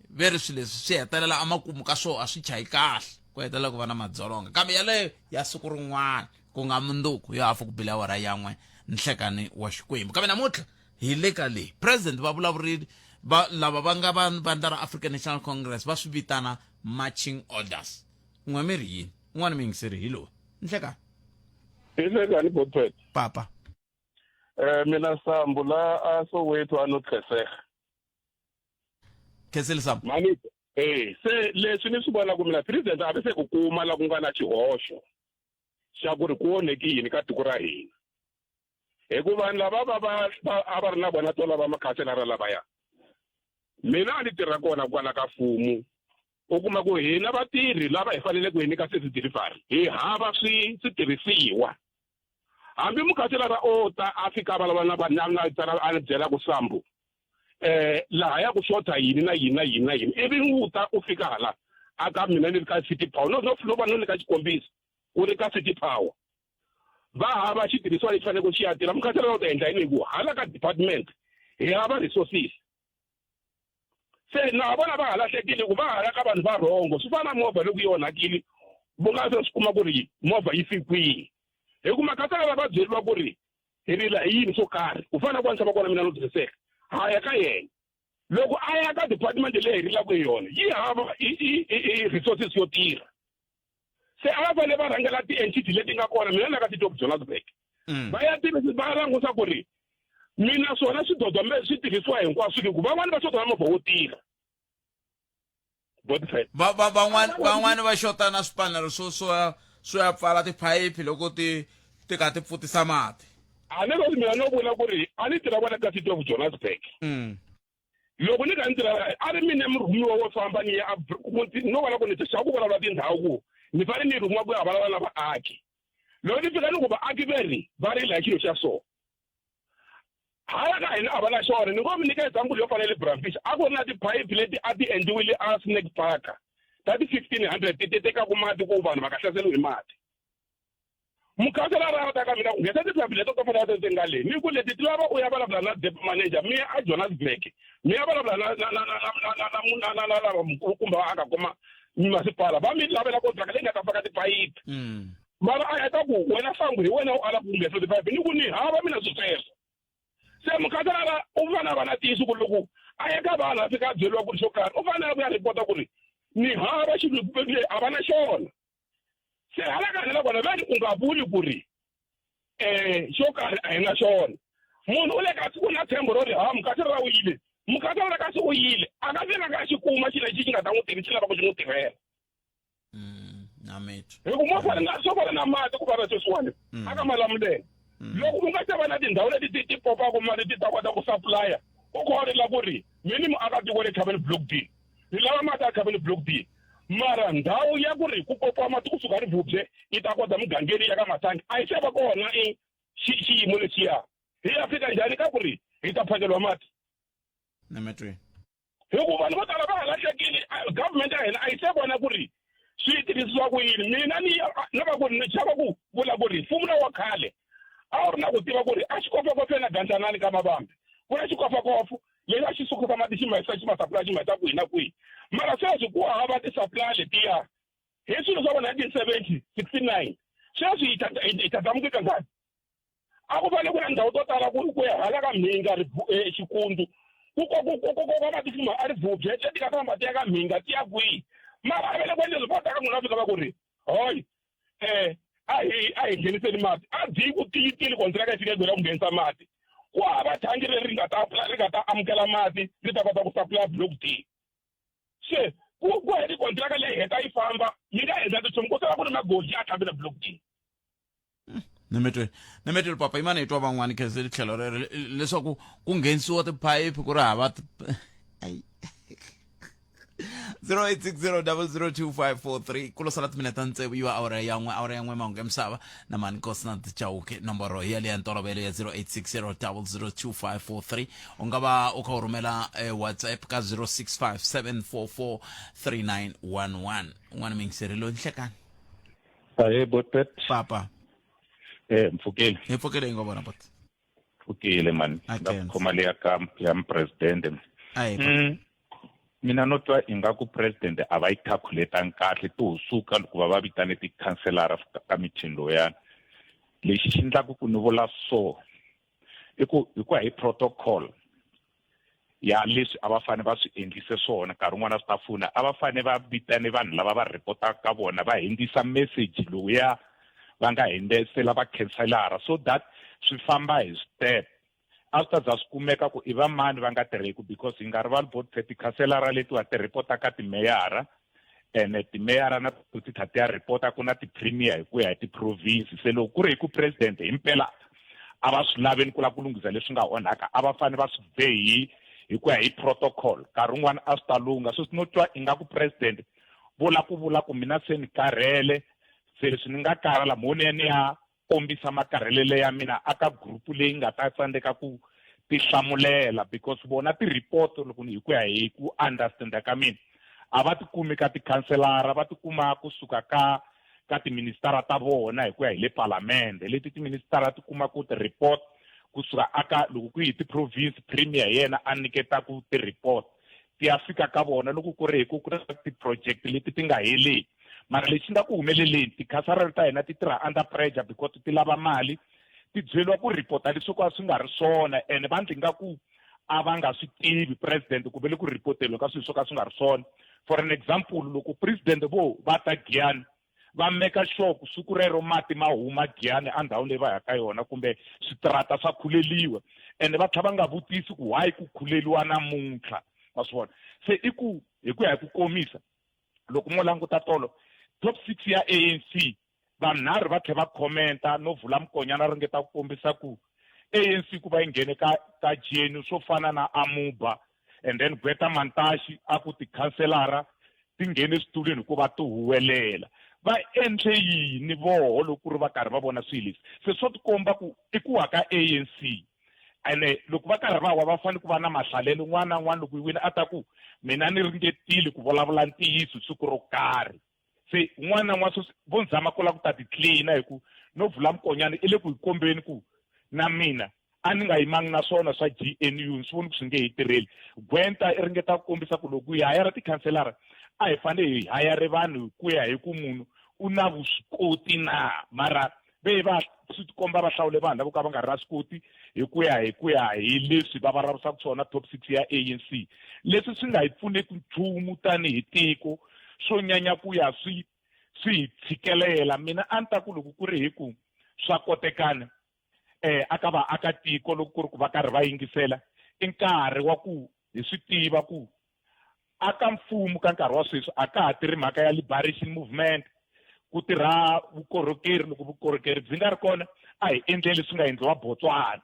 ve ri swilo leswi swi hetelela emakumu ka swona a swi chayi kahle ku hetelela ku va na madzolonga kambe yaleyo ya siku rin'wana ku nga mundzuku yo hafu ku bile awara yan'we nhlekani wa xikwembu kambe namuntlha hi le ka leyi president va vulavurile va lava va nga va vandla ra African National Congress va swi vitana marching orders n'we mi ri yini un'wana mi yingiseri hi lowu nhlekani hi nhlekani botpet papa mina sambu la a Soweto a no tlhesega khensile sambu mani eh se leswi ni swi vonaka mina president a vi se ku kuma la ku nga na xihoxo xa ku ri ku onheki yini ka tiko ra hina hikuva vanhu lava va va a va ri na vona to lava makhanselara lavaya mina a ni tirha kona kwala ka mfumo u kuma ku hina vatirhi lava hi fanele ku hi nyika service delivery hi hava swi switirhisiwa hambi mukhanselara o ta a fika a vulavula na vanhu a nga tsala a ni byela ku sambu eh laha ya ku xotha yini na yini na yini na yini ivi wu ta u fika hala a ka mina ni ri ka city power no no no va no nyika xikombiso ku ri ka city power va hava xitirhisiwa lexi faneleke xi ya tirha mukhanselara u ta endla yini hi ku hala ka department hi hava resources se na vona va ha lahlekile ku va hala ka vanhu va rhongo swi fana na movha loko yi onhakile va nga se swi kuma ku ri movha yi fi kwihi hi ku makhanselara va byeriwa ku ri hi rila hi yini swo karhi ku fana na ku tshama kona mina no tirhiseka ha ya ka yena loko a ya ka department leyi hi rilaka hi yona yi hava i resources yo tirha se a va fanele va rhangela ti-entity leti nga kona mina la ka city of Johannesburg va ya tivisa va langusa ku ri mina swona swidodombe swi tirhisiwa hinkwaswo hi ku van'wani va xota na movha wo tirha va va van'wani van'wani va xota na swipanelo swo swo swo ya pfala tiphayiphi loko ti ti ka ti pfutisa mati a ni ro mina no vula ku ri a ni tirha kwala ka city of Johannesburg loko ni kha ni tirha a ri mina murhumiwa wo famba ni ya no vula ku ni xa ku vulavula tindhawu ku ni fanele ni rhumiwa ku ya vulavula na vaaki loko ni fika ni ku vaaki ve ri va rila hi xilo xa so hala ka hina a va na xona ni ngo mi nyika example yo fana le Bramfish a ku ri na tiphayiphi leti a ti endliwile a Snake Park ta ti-1500 ti tekaku mati ku vanhu va nga hlaseriwi hi mati mukhanselara a ta ka mina ku nghesa tiphayiphi leto to fana na ti nga le ni ku leti ti lava u ya vulavula na depo manager mi ya a Johannesburg mi ya vulavula na na na na na na na na na na lava mukulukumba va aka kuma masipala va mi lavela kontraka leyi nga ta faka tiphayiphi mara a heta ku wena sangu hi wena u ala ku nghesa tiphayiphi ni ku ni hava mina swi sweswo se mukhanselara u fanele a va na ntiyiso ku loko a ya ka vanhu a fika a byeriwa ku ri xo karhi u fanele ku ya ripota ku ri ni hava xilo a va na xona se hala ka hina kona veni u nga vuli ku ri um xo karhi a hi na xona munhu u le kasi u na tshembo ro ri ha mukhanselara u yile mukhanselara kasi u yile a nga fikanga a xi kuma xilo lexi xi nga ta n'wi tirhi xi lavaka xi n'wi tirhela hi ku mo fana na swo fana na mati ku fana sweswiwani a ka Malamulele loko u nga ta va na tindhawu leti ti ti popaka mati ti ta kota ku supplya U kho rila ku ri mi ni muakatiko wa le Khabeni Block D, ni lava mati a Khabeni Block D, mara ndhawu ya ku ri ku kopiwa mati kusuka Rivubye yi ta kota mugangeni ya ka Mathangi a yi se va kona. I xiyimo lexiya hi ya fika njhani ka ku ri hi ta phakeliwa mati? Nemetweni. Hi ku vanhu vo tala va ha lahlekile, government ya hina a yi se vona ku ri swi tirhisiwa ku yini. Mina ni lava ku ni chava ku vula ku ri mfumo lowu wa khale a wu ri na ku tiva ku ri a xikofokofe na gandlanani ka mavambi ku na xikofokofo lexi a xi sukisa mati xi ma yisa, xi ma supply, xi ma yisa kwihi na kwihi. Mara sweswi ku hava ti-supply letiya hi swilo swa va 1970 69. Sweswi hi tatamuke kangani? A ku fanele ku na ndhawu to tala ku ya hala ka Mhinga, Xikundzu, ku koka mati fuma a Rivubye, ti nga famba ti ya ka Mhinga, ti ya kwihi. Mara a va le ku endleni va ta ka n'wina, fika va ku ri hoyi, a hi ngheniseni mati a dyi ku tiyitile kontraka yi fika yi ku nghenisa mati. Ku hava thangi leri ri nga ta amukela mati, ri ta kota ku supply Block D. Se ku heli kontraka leyi, heta yi famba, yi nga endla tinchumu, ku sala ku ri magoji a tlhambi na Block D. Nemetweni, nemetweni papa, imani hi twa van'wani khenseli tlhelo rero leswaku ku nghenisiwa tiphayiphi ku ri hava. Ai. 0860002543. Ku lo sala timinete ta tsevu yi va awara ya n'we, awara ya n'we. Mahungu ya misava na mani Nkosinathi Chauke. Nomboro hi yaleya ntolovelo ya 0860002543. U nga va u kha u rhumela WhatsApp ka 0657443911. Un'wana muyingiseri loyi, nhlekani. Ahe, Botpet. Papa. Mpfukile. Hi pfukile, hi nga vona bot. Pfukile man. A Nga khensa. khoma leya ka ya president. Ahe. Mina no twa ingaku president a va yi calculatangi kahle to ho suka loko va vitane tikhanselara ka meeting lowuyani. Lexi xi endlaku ku ni vula so i ku hi ku ya hi protocol ya leswi a va fane va swi endlise swona, nkarhi wun'wana swi ta pfuna, a va fane va vitane vanhu lava va ripotaka ka vona, va hindzisa message lowuya va nga hindzisela va khanselara, so that swi famba hi step, a swi ta za swi kumeka ku i va mani va nga tirheku. Because hi nga rivali, bot, tikhanselara letiwa ti ripota ka timeyara, ene timeyara na ti tlha ti ya ripota ku na ti-premier hi ku ya hi ti-province. Se loko ku ri hi ku president hi mpela a va swi laveni ku lava ku lunghisa leswi nga onhaka, a va fanele va swi be hi ku ya hi protocol, nkarhi wun'wani a swi ta lungha. Sweswi no twa ingaku president vo la ku vula ku mina se ni karhele, se leswi ni nga karhala mo ni ya ni ya kombisa makarhelelo ya mina aka group leyi nga ta tsandzeka ku tihlamulela, because vona ti-report, loko hi ku ya hi ku understanda ka mina, a va ti kumi ka tikhanselara, va ti kuma kusuka ka tiministara ta vona hi ku ya hi le palamende. Leti tiministara ti kumaka ti-report kusuka aka, loko ku yi ti-province, premier hi yena a nyiketaku ti-report, ti ya fika ka vona loko ku ri hi ku na ti-project leti ti nga heleki. Mara lexi nga ku humeleleni, tikhanselara ta hina ti tirha under pressure because ti lava mali, ti byeriwa ku ripota leswi ka swi nga ri swona, ene va ndli nga ku a va nga swi tivi president ku ve le ku ripoteriwa ka swilo swo ka swi nga ri swona. For an example, loko president vo va ta Giyani, va meka sure ku siku rero mati ma huma Giyani endhawini leyi va yaka ka yona, kumbe switirata swa khuleliwa, ene va tlhela va nga vutisi ku why ku khuleliwa namuntlha, wa swi vona. Se i ku hi ku ya hi ku komisa, loko mo languta tolo top six ya ANC, vanharhu va tlhela va commenta no vula Mokonyane ringeta ku kombisa ku ANC ku va yi nghene ka GNU swo fana na Amuba, and then Gweta Mantashe a ku tikhanselara ti nghene switulwini hikuva ti huwelela. Va endle yini voho loko ku ri va karhi va vona swilo leswi? Se swo tikomba ku i ku wa ka ANC, ene loko va karhi va wa, va fanele ku va na mahlalelo. Un'wana na un'wana loko yi wina a ta ku mina ni ringetile ku vulavula ntiyiso siku ro karhi. Se un'wana na un'wana sweswi vo nzama ku lava ku ta ti tlina hi ku no vula Mokonyane i le ku hi kombeni ku na mina a ni nga yimangi na swona swa GNU, ni swi voni ku swi nge hi tirheli. Gwenta i ringeta ku kombisa ku loko hi hayara tikhanselara, a hi fanele hi hayare vanhu hi ku ya hi ku munhu u na vuswikoti na, mara ve va swi tikomba va hlawule vanhu lavo ka va nga ri na swikoti hi ku ya hi leswi va vulavurisaka swona top six ya ANC. Leswi swi nga hi pfuneki nchumu tanihi tiko, swo nyanya ku ya swi hi tshikelela. Mina a ni ta ku loko ku ri hi ku swa kotekana, aka vaakatiko, loko ku ri ku va karhi va yingisela, i nkarhi wa ku hi swi tiva ku aka mfumo ka nkarhi wa sweswi a ka ha tirhi mhaka ya liberation movement, ku tirha vukorhokeri. Loko vukorhokeri byi nga ri kona, a hi endleli swi nga endliwa Botswana.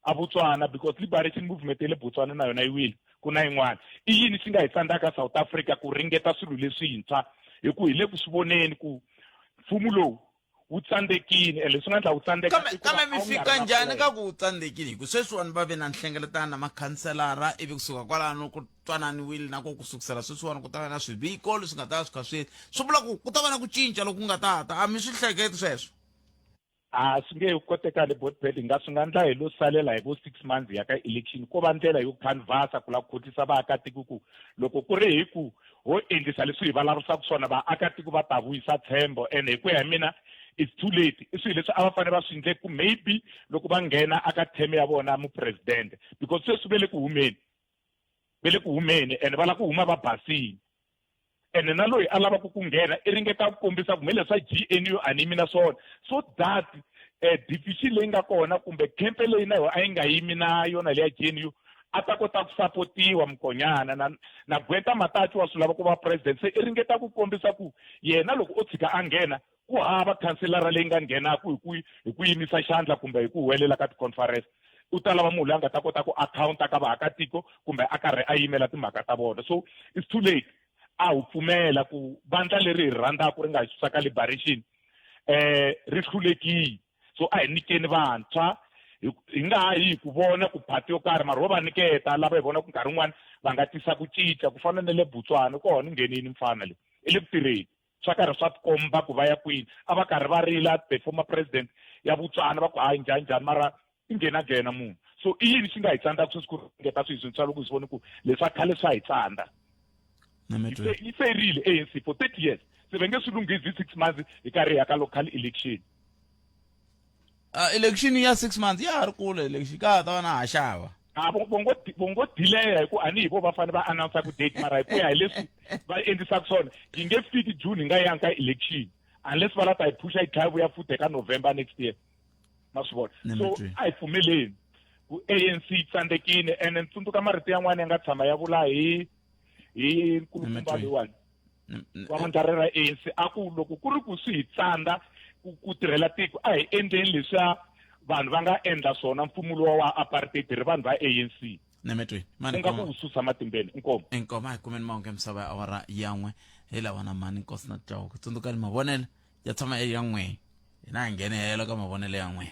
a Botswana because liberation movement ya le Botswana na yona yi wile ku na yin'wana i yini xi nga hi tsandzaka South Africa ku ringeta swilo leswintshwa hi ku hi le ku swi voneni ku mfumo lowu wu tsandzekile and leswi nga endla wu tsandzeka kambe kambe mi fika njhani ka ku wu tsandzekile hi ku sweswiwani va ve na nhlengeletano na makhanselara ivi kusuka kwalano ku twananiwile na ku ku sukusela sweswiwani ku ta va na swiviko leswi nga ta va swi kha swi swi vula ku ku ta va na ku cinca loku nga ta ta a mi swi hleketi sweswo A swi nge kotekali botbet nga swi nga ndla hi lo salela hi vo six months ya ka election ko va ndlela yo canvasa ku lava ku khotlisa vaakatiko ku loko ku ri hi ku ho endlisa leswi hi vulavurisaka swona vaakatiko va ta vuyisa tshembo ene hi ku ya hi mina it's too late i swilo leswi a va fanele va swi endle ku maybe loko va nghena aka term ya vona mupresidente because sweswi ve le ku humeni ve le ku humeni ene va lava ku huma va basile ene na loyi a lavaka ku nghena i ringeta ku kombisa ku me leswa G_N_U a ni yimi na swona so that eh, deficit leyi nga kona kumbe khempe leyi na yona a yi nga yimi na yona leya G_N_U a ta kota ku sapotiwa mukonyana na na Gweta Matachi wa swi lava ku va president se i ringeta ku kombisa ku yena loko o tshika a nghena ku hava khanselara leyi nga nghenaku hi ku hi ku yimisa xandla kumbe hi ku huwelela ka ti-conference u ta lava munhu loyi a nga ta kota ku akhawunta ka vaakatiko kumbe a karhi a yimela timhaka ta vona so it's too late a hu pfumela ku vandla leri hi rhandzaka ri nga hi susa ka liberation eh ri hlulekile so a hi nyikeni vantshwa hi nga ha yi ku vona ku phati yo karhi mara ho va nyiketa lava hi vona ku nkarhi wun'wani va nga tisa ku cinca ku fana na le Botswana kona nghenini mfana le i le ku tirheni swa karhi swa tikomba ku va ya kwini a va karhi va rila the former president ya Botswana va ku hayi njhani njhani mara i nghena nghena munhu so i yini xi nga hi tsandzaka sweswi ku ringeta swilo swintshwa loko hi swi vone ku leswa khale swa hi tsandza yi ferile ANC for 30 years se va nge swi lunghisi hi six months hi karhi hi ya ka local election Election ya six months ya ha ri kule election ka ha ta va na ha xava a vo ngo delaya hi ku a ni hi vo va fanele va announce ku date mara hi ku ya hi leswi va endlisaka swona yi nge fiki june hi nga yangi ka election unless va la ta yi phusha yi tlhaya vuya futhi ka november next year ma swi vona so a hi pfumeleni ku ANC yi tsandzekile ene ni tsundzuka marito yan'wana ya nga tshama ya vula hi hi nkulukumba loyiwani wa vandla ra ANC a ku loko ku ri ku swi hi tsandza ku tirhela tiko a hi endleni leswiya vanhu va nga endla swona mfumo luwa wa apartheid ri vanhu va ANC nemetweni ku nga ku wu susa matimbeni inkomu inkomu a hi kumeni mahungu ya misava ya awara yan'we hi lawa na mani nkosi na chauke tsundzukani mavonelo ya tshama ya n'we hina hi nghenehela ka mavonelo ya n'we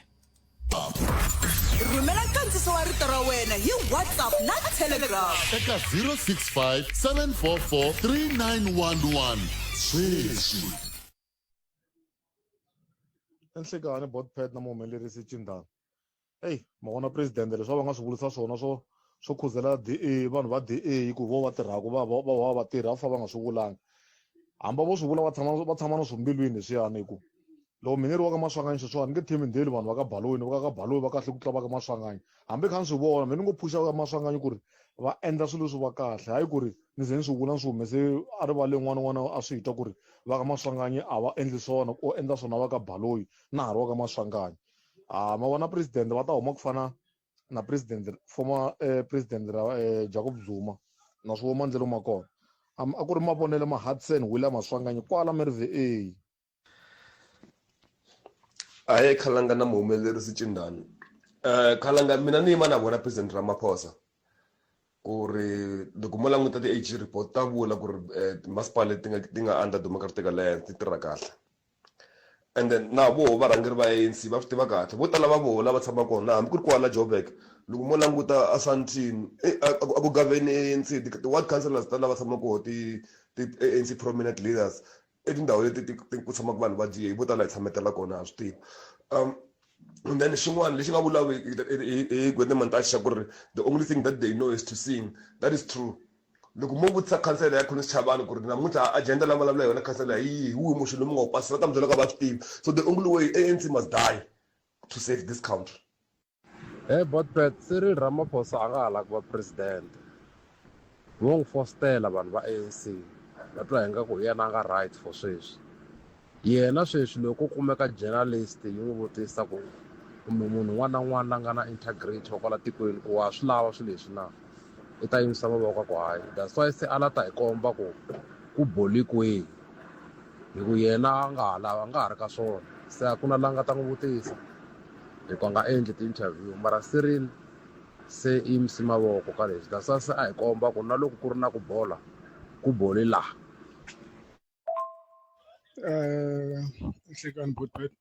rhumela nkandziso wa rito ra wena hi whatsapp na telegram eka 065 744 3911 sweswi Enhlekani Botpet na muhumelerisi Chindana. Eyi ma vona president leswi va nga swi vulisa swona swo swo khuzela DA vanhu va DA hi ku vo va tirhaka va va va va tirha fa va nga swi vulanga hamba vo swi vula va tshama va tshama na swo mbilwini leswiyani hi ku loko mina ri wa ka Maswanganyi sweswiwani ni nge themendheli vanhu va ka Baloyi va ka Baloyi va kahle ku tlula va ka Maswanganyi hambi kha ni swi vona mina ni ngo phusha va ka Maswanganyi ku ri va endla swilo swi va kahle hayi ku ri ni ze ni swi vula ni swi humese a rivaleni un'wana na un'wana a swi twa ku ri va ka Maswanganyi a va endli swona ku endla swona va ka Baloyi na ha ri wa ka Maswanganyi a ma vona president va ta huma ku fana na president former eh, president ra eh, Jacob Zuma na swi vona maendlelo ma kona a ku ri mavonelo ma Hudson William Maswanganyi kwala Merwe A Ahee Khalanga na muhumelerisi Cindani Khalanga mina ni yima na vona President Ramaphosa ku ri loko mo languta ti-A_G report ta vula ku ri timasipala leti nga ti nga under Democratic Alliance ti tirha kahle and then na voho varhangeri va A_N_C va swi tiva kahle vo tala va voho lava tshamaka kona hambi ku ri kwala Joburg loko mo languta a Sandton a ku gaveni A_N_C ti-ward councillors ta lava tshamaka koho ti ti-A_N_C prominent leaders i tindhawu leti ti ti ku tshamaka vanhu va D_A vo tala hi tshametela kona ha swi tiva and then xin'wana lexi nga vulaku hi Gwede Mantashe xa ku ri the only thing that they know is to sing that is true loko mo vutisa khansela ya Collins Chabane ku ri namuntlha agenda leyi vulavula yona khansela hi yihi hi wihi motion lowu mi nga wu pasisa va ta mi byela ka va swi tivi so the only way A_N_C must die to save this country. He Botpet, Cyril Ramaphosa a nga ha lavi ku va president. Vo n'wi fositela vanhu va ANC va twa ingaku hi yena a nga right for sweswi. Yena sweswi loko ko kumeka journalist yi n'wi vutisa ku kumbe munhu un'wana na un'wana la nga na integrity wa kwala tikweni ku wa swi lava swilo leswi na, i ta yimisa mavoko a ku hayi. That's why se a la ta hi komba ku ku boli kwihi hi ku yena a nga ha lavi a nga ha ri ka swona se a ku na la nga ta n'wi vutisa. Hi ku a nga endli ti-interview mara Cyril. Se i yimise mavoko ka leswi that's why se a hi komba ku na loko ku ri na ku bola ku boli laha. Nhlekani Botbet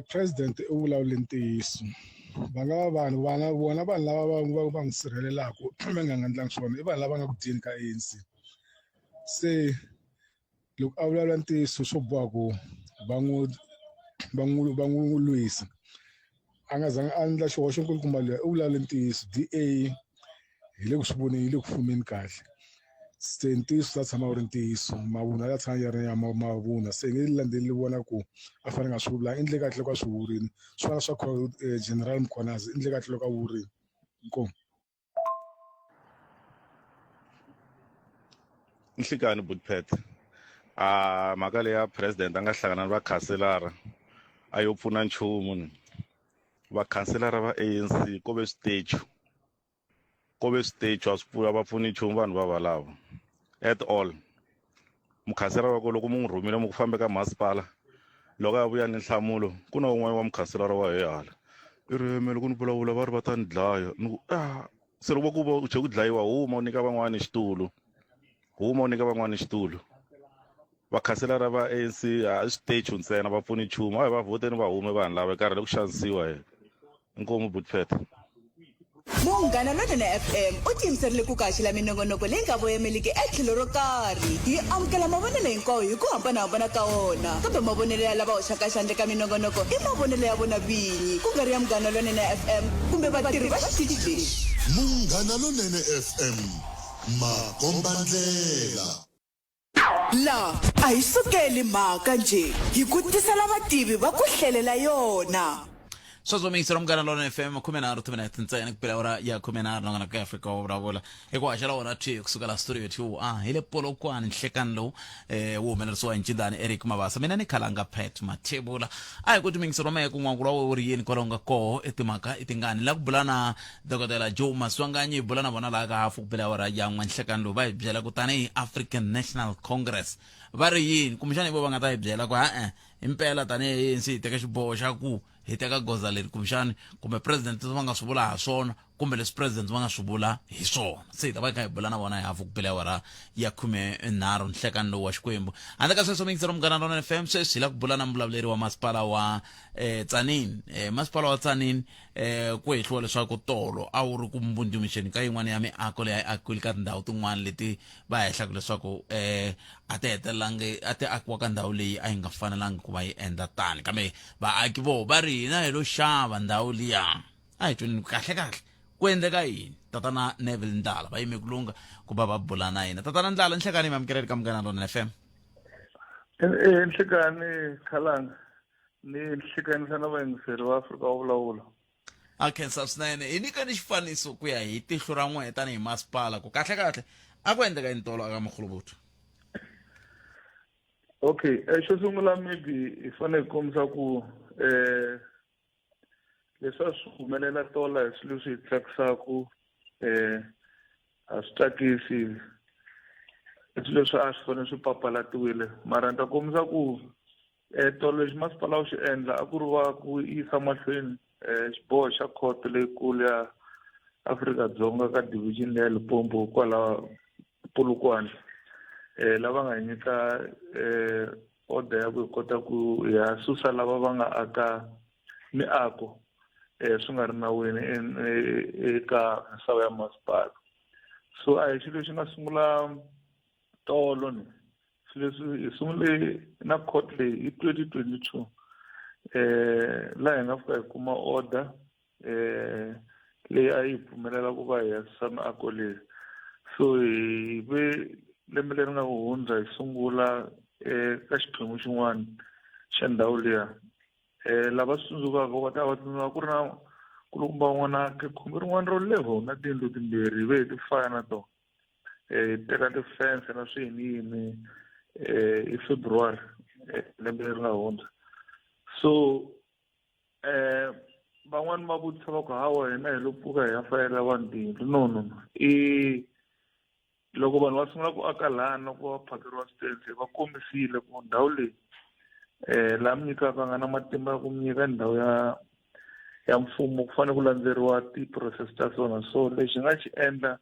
president u vulavule ntiyiso va nga va vanhu vana vona vanhu lava va va va n'wi sirhelelaka va nga nga endlangi swona i vanhu lava nga ku dyeni ka ANC se loko a vulavula ntiyiso swo boha ku va n'wi va n'wi va n'wi lwisa a nga zanga a endla xihoxo nkulukumba luya u vulavule ntiyiso D_A hi le ku swi voneni yi le ku fumeni kahle se ntiyiso ta tshama wu ri ntiyiso mavunwa ya tshama ya ri ya mavunwa se nge landzeleli vona ku a fanele nga swi vulanga i ndle kahle loko a swi vurini swi fana swa eh, general Mkhwanazi i ndle kahle loko a vurini inkomu Nhlikani Budpet a mhaka leya president a nga hlangana na vakhanselara a yo pfuna nchumu ni vakhanselara va ANC ko ve switechu ko ve switechu a swi pfuna va pfuni nchumu vanhu va valavo at all mukhanselara wa ko loko mu n'wi rhumile mu ku fambe ka masipala loko a vuya ni nhlamulo ku na un'wana wa mukhanselara wa he hala i ri me loko ni vulavula va ri va ta ni dlaya ni ku a se loko va ku va u che ku dlayiwa huma u nyika van'wani xitulu huma u nyika van'wani xitulu vakhanselara va ANC a i switechu ntsena va pfuni nchumu a hi va vhoteni va hume vanhu lava karhele ku xanisiwa hi inkomu butfet Munghana Lonene FM u tiyimiserile ku kaxela minongonoko leyi nga voyameliki etlhelo ro karhi. Hi amukela mavonelo hinkwawo hi ku hambanahambana ka wona, kambe mavonelo ya lava hoxaka xandla eka minongonoko i mavonelo ya vona vinyi, ku nga ri ya Munghana Lonene FM kumbe vatirhi va xitichi lexi. Munghana Lonene FM, makombandlela. La a hi sukeli mhaka njhe, hi ku tisela vativi va ku hlelela yona. Sweswo miyingiselo ra Munghana Lonene FM 13 timinete ntsena ku pela awara ya 13 nongonoko ya Afrika wa vulavula hi ku haxa la wona thwi kusuka la studio 2 a hi le Polokwane nhlekani lowu eh wu humelerisiwa hi Ncindani Eric Mabasa mina ni Khalanga Pat Mathebula a hi ku timiyingiselo mehe ku n'wangulo wa we wu ri yini kwalaho nga koho i timhaka i tingani la ku bula na Dokodela Joe Maswanganyi hi bula na vona laha ka hafu ku bela awara ya n'we nhlekani lowu va hi byela ku tanihi African National Congress va ri yini kumbexana hi vo va nga ta hi byela ku ha-e himpela tanihi ANC hi teka xiboho xa ku hi teka goza leri kumbexani kumbe president va nga swi vula ha swona kumbe leswi president va nga swi vula hi swona se hi ta va hi kha hi bula na vona hi hafu ku bela awara ya 13 nhlekani lowu wa xikwembu handle ka sweswo miyingiselo munghana lona fm sweswi hi la ku bula na muvulavuleri wa masipala wa eh, Tzaneen eh, masipala wa Tzaneen eh ku hehliwa leswaku tolo a wu ri ku mbundzumuxeni ka yin'wana ya miako leyi a yi akiwile ka tindhawu tin'wana leti va hehlaka leswaku eh a ti hetelelangi a ti akiwa ka ndhawu leyi a yi nga fanelangi ku va yi endla tani kambe vaaki vo va ri hina hi lo xava ndhawu liya a hi tweni kahle kahle ku endleka yini tatana Neville Ndlala va yime ku lungha ku va va bula na yena tatana Ndlala nhlekani mi amukeleli ka Munghana Lonene FM Nhlekani Khalanga ni nhlikanisa na vayingiseri va Afrika wa vulavula. A khensa swinene hi nyika ni xifaniso ku ya hi tihlo ra n'wehe tanihi masipala ku kahle kahle a ku endleka yini tolo aka Mkhulubuthu. Okay, eh, xo sungula maybe hi fanele hi kombisa ku eh leswi a swi humelela tola hi swilo leswi hi tsakisaka eh a swi tsakisi i swilo leswi a swi fanele swi papalatiwile mara ni ta kombisa ku um tolo lexi masipala wu xi endla a ku ri va ku yisa mahlweni um xiboho xa khoto leyikulu ya Afrika-Dzonga ka division leya Limpopo kwala Polokwane um lava nga nyika um order ya ku hi kota ku ya susa lava va nga aka miako um swi nga ri nawini eka misava ya masipala so a hi xilo lexi nga sungula tolo ni swilo leswi hi sungule na court leyi hi 2022 eh laha hi nga fika hi kuma order eh leyi a yi pfumelela ku va hi ya susa miako leyi so hi ve lembe leri nga hundza hi sungula eka xiphemu xin'wana xa ndhawu liya um lava swi tsundzukaka va ta va tsundzuka ku ri na kulukumba un'wana ke khumbi rin'wana ro leho na tiyindlu timbirhi hi ve hi ti faya na tona eh teka ti-fence na swiyini yini eh hi February eh, lembe leri nga hundza so eh van'wani va vutisa va ku hawa hina hi lo pfuka hi ya fayela vanhu tiyindlu no no no i loko vanhu va sungula ku aka lana loko va phakeriwa switendze va kombisile ku ndhawu leyi eh la mi nyikaka nga na matimba ya ku mi nyika ndhawu ya ya mfumo ku fanele ku landzeriwa ti-process ta swona so lexi nga xi endla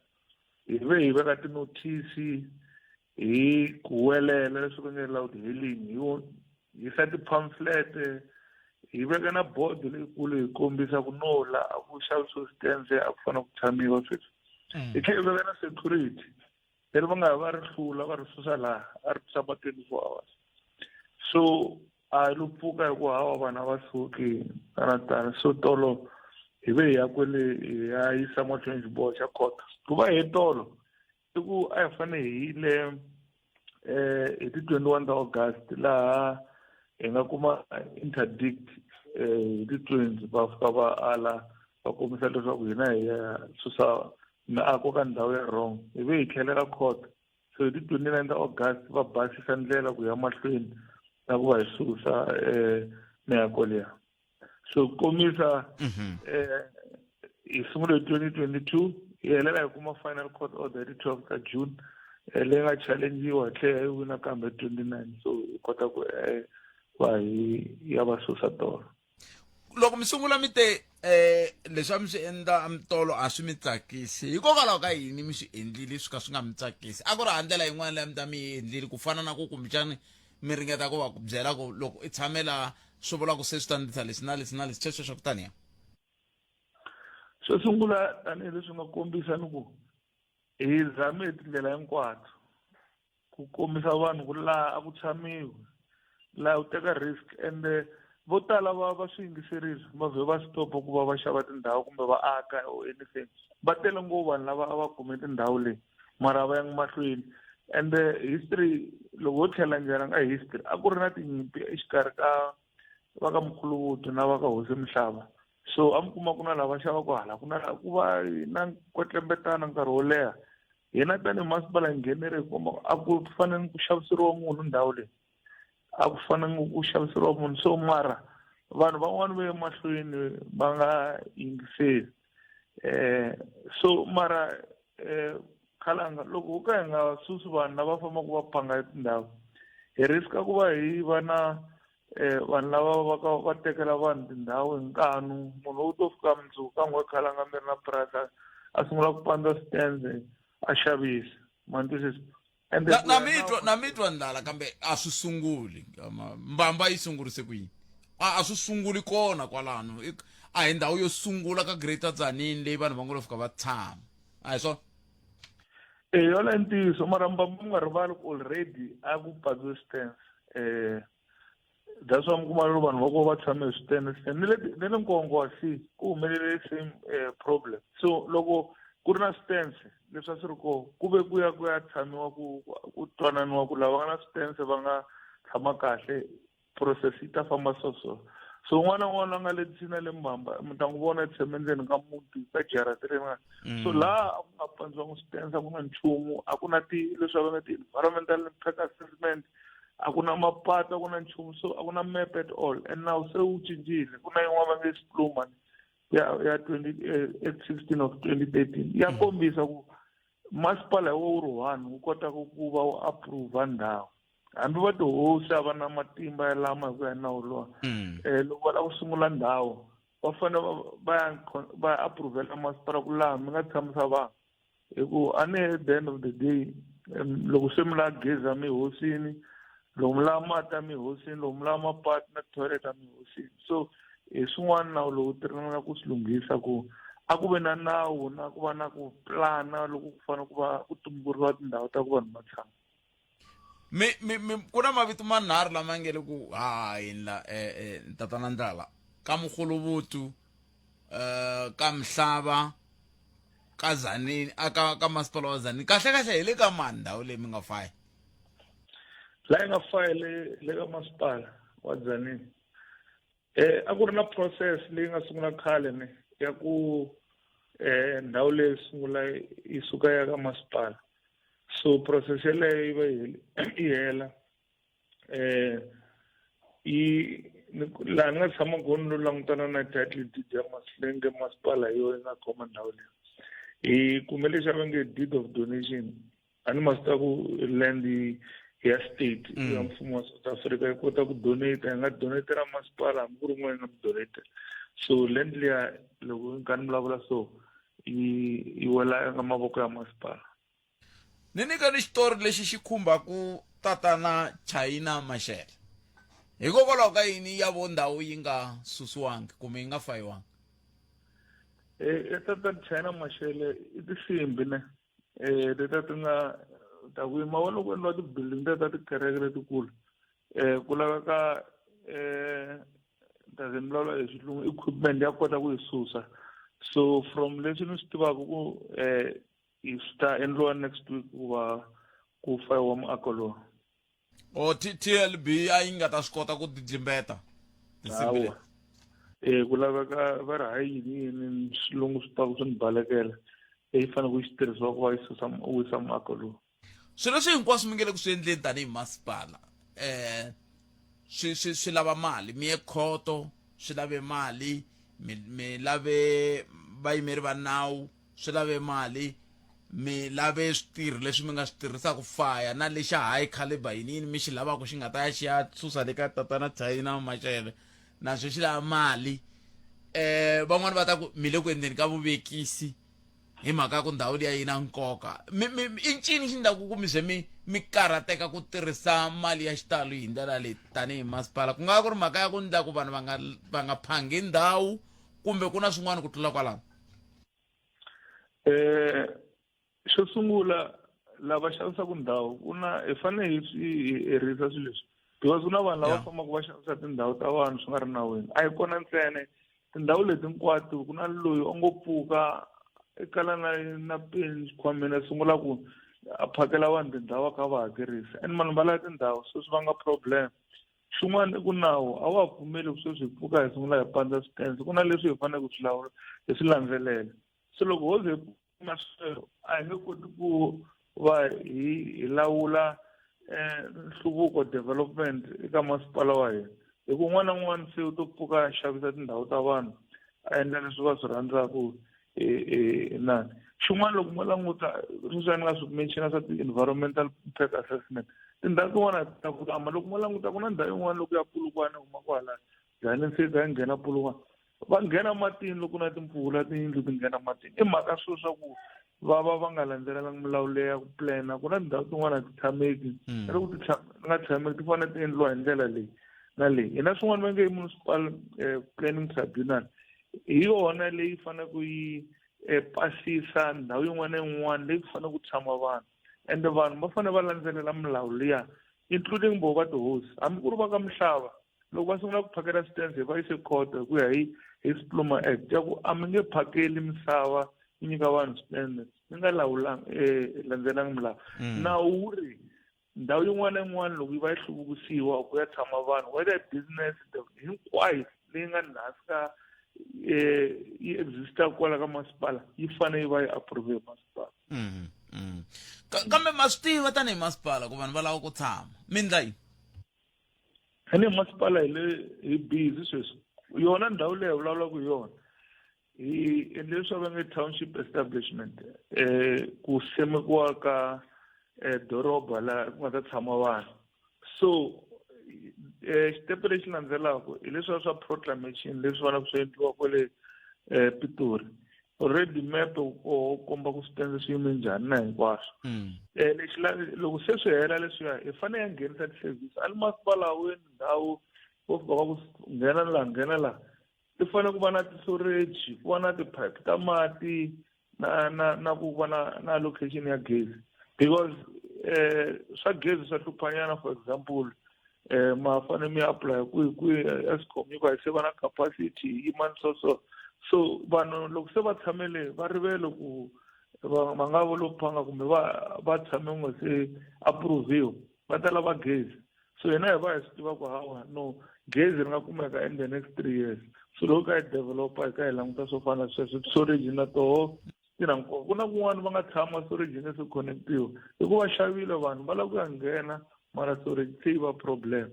hi ve hi veka tinothisi hi ku welela leswi ku nge loud hailing hi yisa ti-pamphlet hi veka na board leyikulu hi kombisa ku no la a ku xavisiwa switendze a ku fanele ku tshamiwa sweswi hi tlhela hi veka na security leri va nga va ri hlula va ri susa laha a ri tshama 24 hours so a hi lo pfuka hi ku hawa vanhu a va suki tana tani so tolo hi ve hi ya kwele hi ya yisa mahlweni xiboho xa khoto ku va hi tolo i ku a hi fanele hi yile hi ti 21 ta August laha hi nga kuma interdict hi ti 20 va fika va ala va kombisa leswaku hina hi ya susa miako ka ndhawu ya wrong hi ve hi tlhelela court so hi ti 29 ta August va basisa ndlela ku ya mahlweni na ku va hi susa miako liya so komisa hi sungule hi 2022 hi helela hi kuma final court order hi ti 12 ta June leyi nga challengiwa hi tlhela hi wina kambe 29 so hi kota ku va hi ya va susa tolo loko mi sungula mi te leswi a mi swi endla tolo a swi mi tsakisi hikokwalaho ka yini mi swi endlile swi ka swi nga mi tsakisi a ku ri ha ndlela yin'wana leyi a mi ta mi yi endlile ku fana na ku kumbexani mi ringeta ku va ku byela ku loko i tshame laha swi vula ku se swi ta ndlisa leswi na leswi na leswi sweswo swa ku taniya xo sungula tanihileswi nga kombisa ni ku hi zame hi tindlela hinkwato ku kombisa vanhu ku laha a ku tshamiwi laha u teka risk ende vo tala va va swi yingiserile va vhe va stopa ku va va xava tindhawu kumbe va aka or anything va tele ngopfu vanhu lava a va kume tindhawu leyi mara a va yangi mahlweni ende history loko ho tlhela njhani ka history a ku ri na tinyimpi exikarhi ka va ka Mkhuluvutu na va ka Hosi Mhlava so a mi kuma ku na lava xavaka hala ku na ku va na kwetlembetana nkarhi wo leha hina tanihi masipala hi nghenere hi komba a ku fanele ku xaviseriwa munhu ndhawu leyi a ku fanele ku xaviseriwa munhu so mara vanhu van'wani va ye mahlweni va nga yingiseli so mara khalanga loko ho ka hi nga susi vanhu lava fambaka va phanga tindhawu hi riska ku va hi va na vanhu lava va ka va tekela vanhu tindhawu hi nkanu munhu u to fika mundzuku ka n'we khalanga mi ri na purasi a sungula ku pandza switendze a xavisa ma ni twisisa ende na mi twa na mi twa ndlala kambe a swi sunguli mbamba yi sungurise ku yini a swi sunguli kona kwalano a hi ndhawu yo sungula ka Greater Tzaneen leyi vanhu va ngo lo fika va tshama a hi swona e yona i ntiyiso mara mbamba mi nga rivali ku already a ku pandziwe switendze that's why mi kuma loko vanhu va ko va tshame hi switende switende ni le ni le Nkowankowa C ku humelele same problem so loko ku ri na switendze leswi a swi ri kona ku ve ku ya ku ya tshamiwa ku ku twananiwa ku lava nga na switendze va nga tshama kahle process yi ta famba so so so un'wana na un'wana la nga le tsini le Mbamba mi ta n'wi vona i tshame ndzeni ka muti ka jarata leyi nga so laha a ku nga pandziwanga switendze a ku na nchumu a ku na ti leswi va nga ti-environmental impact assessment a ku na mapatu a ku na nchumu so a ku na map at all and now se wu cincile ku na yin'wana va nge Spluma ya ya 20 Act 16 of 2013 ya kombisa ku masipala hi wo wu ri one wu kota ku va wu approve ndhawu hambi va tihosi a va na matimba ya lama hi ku ya nawu lowa loko va lava ku sungula ndhawu va fanele va ya va ya approve-ela masipala ku laha mi nga tshamisa vanhu hi ku a ni at the end of the day loko se mi lava gezi a mi hosini loko mi lava mati a mi hosini loko mi lava mapatu na toilet a mi hosini so hi swin'wana nawu lowu tirhelana ku swi lunghisa ku a ku ve na nawu na ku va na ku plana loko ku fanele ku va ku tumburiwa tindhawu ta ku vanhu va tshama mi mi mi ku na mavito manharhu lama nge le ku haheni la tatana Ndlala ka Mkhulubutu ka Mhlava ka Tzaneen a ka ka masipala wa Tzaneen kahle kahle hi le ka mani ndhawu leyi mi nga faya la yi nga faya le le ka masipala wa Tzaneen a ku ri na process leyi nga sungula khale ne ya ku ndhawu leyi sungula yi suka ya ka masipala so process yeleyo yi va yi hela yi laha ni nga tshama kona no langutana na title deed ya leyi nge masipala hi yona yi nga khoma ndhawu leyi hi kume lexi a va nge deed of donation a ni ma swi tiva ku land ya state ya mfumo wa South Africa yi kota ku donate yi nga donatela masipala hambi ku ri n'we yi nga mi donatela. So land liya loko ni kha ni vulavula so yi yi wela eka mavoko ya masipala. Ni nyika ni xitori lexi xi khumbaku tatana China Mashele. Hikokwalaho ka yini ya vo ndhawu yi nga susiwangi kumbe yi nga fayiwangi? E tatana China Mashele i tinsimbhi ne leta ti nga ta ku yima wa loko endliwa ti-building ta tikereke letikulu ku laveka ta ze ni vulavula hi xilungu equipment ya kota ku yi susa. So from leswi ni swi tivaka ku swi ta endliwa next week ku va ku fayiwa muako lowu. O TLB a yi nga ta swi kota ku tidlimbeta tinsimbi leti? Ku laveka va ri hayi yini yini xilungu swi ta ku swi ni balekela leyi fanele ku xi tirhisiwa ku va yi susa u wisa muako lowu. Swilo leswi hinkwaswo mi nge le ku swi endleni tanihi masipala swi swi swi lava mali, mi ye khoto swi lave mali, mi lave vayimeri va nawu swi lave mali, mi lave switirhi leswi mi nga swi tirhisaka faya na lexa high caliber yini yini mi xi lavaka xi nga ta ya xi ya susa le ka tatana China Mashele naswo xi lava mali. Van'wani va ta ku mi le ku endleni ka vuvekisi hi mhaka ya ku ndhawu liya yi na nkoka. I ncini xi endlaku ku mi ze mi karhateka ku tirhisa mali ya xitalo hi ndlela leyi tanihi masipala? Ku nga va ku ri mhaka ya ku endla ku vanhu va nga phanghi ndhawu kumbe ku na swin'wana ku tlula kwalano? Xo sungula lava xavisaka ndhawu ku na hi fanele hi swi herisa swilo leswi because ku na vanhu lava fambaka va xavisa tindhawu ta vanhu swi nga ri nawini. A hi kona ntsena tindhawu leti hinkwato ku na loyi a ngo pfuka i kala na peni xikhwameni a sungula ku a phakela vanhu tindhawu a kha va hakerisa and vanhu va lava tindhawu so swi vanga problem. Xin'wana i ku nawu a wa ha pfumeli ku sweswi hi pfuka hi sungula hi pandza switendze, ku na leswi hi faneleke ku swi lawula hi swi landzelela. So loko ho ze hi kuma sweswo a hi nge koti ku va hi lawula nhluvuko development eka masipala wa hina hi ku un'wana na un'wana se u to pfuka a xavisa tindhawu ta vanhu a endla leswi va swi rhandzaka inani. Xin'wana loko mo languta sweswi a ni nga swi mention swa ti-environmental impact assessment tindhawu tin'wana ta ku tama loko mo languta ku na ndhawu yin'wana loko ya Polokwane huma kwala Jwaneng se yi nghena Polokwane va nghena matini loko na timpfula tiyindlu ti nghena matini i mhaka swilo swa ku va va va nga landzelelangi milawu leya ku plana ku na tindhawu tin'wana a ti tshameki na loko ti nga tshameki ti fanele ti endliwa hi ndlela leyi na leyi. Hina swin'wana va nge i municipal planning tribunal hi yona leyi faneleke yi pasisa ndhawu yin'wana na yin'wana leyi ku fanele ku tshama vanhu ende vanhu va fanele va landzelela milawu liya including voho va tihosi hambi ku ri va ka mihlava loko va sungula ku phakela switendze hi va yise khoto hi ku ya hi Spluma Act ya ku a mi nge phakeli misava yi nyika vanhu switendze mi nga lawulangi landzelangi milawu. Nawu wu ri ndhawu yin'wana na yin'wana loko yi va yi hluvukisiwa ku ya tshama vanhu whether business hinkwayo leyi nga hansi ka yi exista kwala ka masipala yi fanele yi va yi approve hi masipala. Kambe ma swi tiva tanihi masipala ku vanhu va lava ku tshama mi ndla yini? Tanihi masipala hi le hi busy sweswi yona ndhawu leyi hi vulavulaka hi yona hi endle leswi va nge township establishment ku simekiwa ka doroba laha ku nga ta tshama vanhu. So xitepe lexi landzelaka hi leswiya swa proclamation leswi faneleke swi endliwa kwale Pitori. Already map wu koho wu komba ku switendze swi yime njhani na hinkwaswo. Lexi loko se swi hela leswiya hi fanele ya nghenisa ti-service a ni masipala wu endli ndhawu wo fika va ku nghena laha nghena laha ti fanele ku va na ti-storage ku va na ti-pipe ta mati na ku va na allocation ya gezi because swa gezi swa hluphanyana. For example ma fanele mi apply kwihi kwihi Eskom yi ku a se va na capacity yimani so so so vanhu loko se va tshamele va rivele ku va nga vo lo phanga kumbe va tshame ku nga se approve-iwa va ta lava gezi. So hina hi va hi swi tiva ku hawa no gezi ri nga kumeka in the next 3 years. So loko ka hi developer hi ka hi languta swo fana na sweswo storage na toho ti na nkoka. Ku na kun'wana va nga tshama storage yi nga se connectiwa hikuva xavile vanhu va lava ku ya nghena mara storage se yi va problem.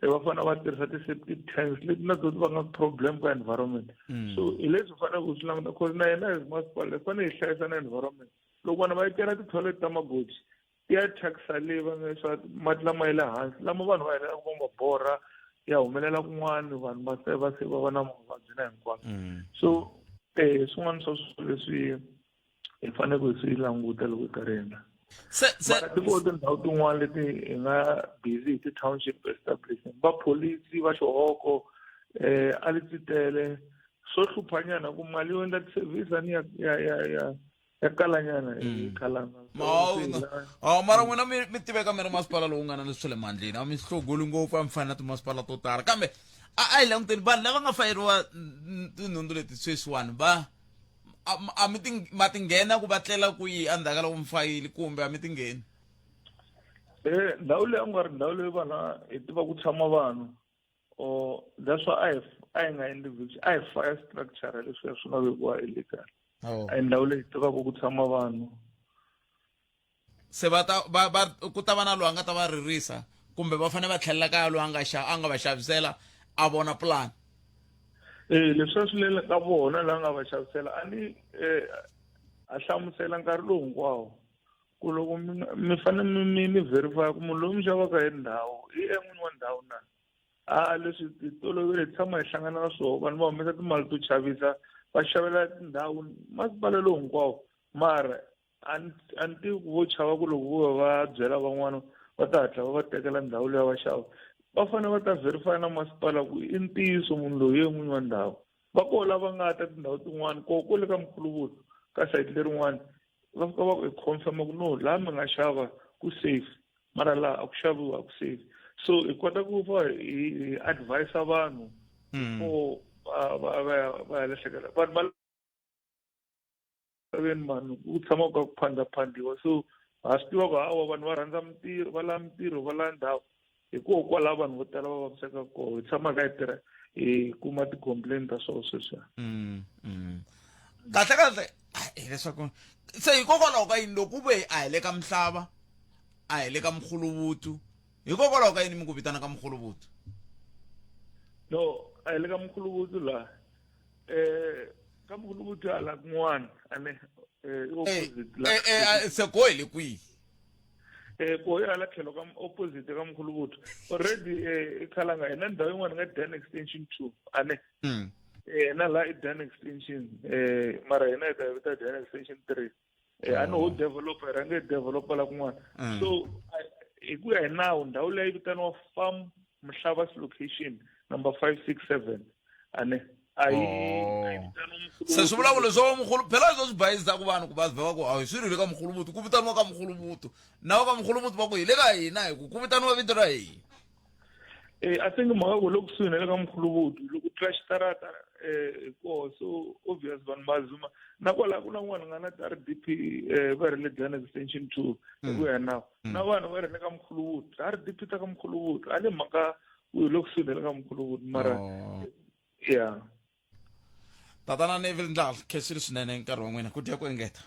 Va fanele va tirhisa ti-septic tanks leti na tona ti vanga problem ka environment. So hi leswi hi faneleke ku swi languta cause na hina as masipala hi fanele hi hlayisa na environment. Loko vanhu va yi cela ti-toilet ta magoji ti ya thyakisa le va nge swa mati lama ya le hansi lama vanhu va helelaka va ma borha ya humelela kun'wana vanhu va se va se va va na mavabyi na hinkwaswo mm. so eh swin'wana swa swilo leswi hi faneleke hi swi languta loko hi karhi endla mara tiko tindhawu tin'wana leti hi nga busy hi ti-township establishment va pholisi va xihoko eh a li titele swo hluphanyana ku mali yo endla ti-service ani ya ya ya ya ya kalanyana hi mm. kalanga oh, mara n'wina mi mi tiveka mi ri masipala lowu nga na leswi swa le mandleni a mi hlogoli ngopfu a mi fani na timasipala to tala kambe a a hi languteni vanhu lava nga fayeriwa tinhundzu leti sweswiwani va a mi ti ma ti nghena ku va tlela kwihi endzhaku ka loko mi fayile kumbe a mi ti ngheni eh ndhawu leyi a ku nga ri ndhawu leyi vanhu hi tiva ku tshama vanhu or that's why a hi a hi nga endli eviction a hi fire structure leswiya swi nga vekiwa illegal oh. a hi ndhawu leyi tivaka ku tshama vanhu se va ta va va ku ta va na loyi a nga ta va ririsa kumbe va fanele va tlhelela kaya loyi a nga xa a nga va xavisela a vona plan eh leswi swi le ka vona la nga va xavisela a ni eh a hlamusela nkarhi lowu hinkwawo ku loko mi fanele mi mi mi verify ku munhu loyi mi xavaka hi ndhawu i en'wini wa ndhawu na a leswi hi tolovele hi tshama hi hlangana na swona vanhu va humesa timali to chavisa va xavela tindhawu masipala lowu hinkwawo mara a ni a ni tivi ku vo chava ku loko vo va va byela van'wana va ta hatla va va tekela ndhawu leyi va xava va fanele va ta verify na masipala ku i ntiyiso munhu loyi ye n'winyi wa ndhawu va koho lava nga ta tindhawu tin'wana koho kwale ka mkhuluvulo ka sayiti lerin'wana va fika va ku hi confirma ku no laha mi nga xava ku safe mara laha a ku xaviwa a ku safe so hi kota ku va hi advise vanhu before va va va va ya lahlekela vanhu va misaveni mani ku tshama ka ku phandaphandiwa so ha swi tiva ku hawa vanhu va rhandza mintirho va lava mintirho va lava ndhawu hikokwalaho vanhu vo tala va vaviseka koho hi tshama ka hi tirha hi kuma ti-complain ta swona sweswiya mm, mm. kahle kahle hileswaku se hikokwalaho ka yini loko ve a hi le ka mihlava a hi le ka mkhuluvutu hikokwalaho ka yini mi ku vitana ka mkhuluvutu no a hi le ka mkhuluvutu laha eh ka mkhuluvutu hala kun'wana ane eh, i opposite la eh, eh, se ko hi le kwihi eh ko hala tlhelo ka opposite ka mkhuluvutu already eh ikhalanga hina ndhawu yin'wana nga Dan extension 2 ane mm. eh na la i Dan extension eh mara hina hi ta vita Dan extension 3 eh a no ho developer a nge developer la kun'wana mm. so hi ku ya hi nawu ndhawu leyi vitaniwa farm Mhlava's location number 567 ane a yi oh. se swi vula ku leswo mkhulu phela leswo swi bayisaku vanhu ku va va ku a swi ri le ka mkhulubutu ku vitaniwa ka mkhulubutu na va ka mkhulubutu va ku hi le ka hina hi ku ku vitaniwa vito ra hina eh I think mhaka ku le kusuhi na le ka mkhulubutu loko tlula xitarata eh hi koho so obvious vanhu va zuma na kwalaho ku na n'wana nga na RDP eh va ri le Glen Extension 2 hi ku ya nawu mm. na vanhu va ri le ka mkhuluvutu a ri dipita ka mkhuluvutu a ni mhaka ku hi le kusuhi na le ka mkhuluvutu mara oh. ya tatana neville ndlala khensile swinene nkarhi wa n'wina ku dya ku engeta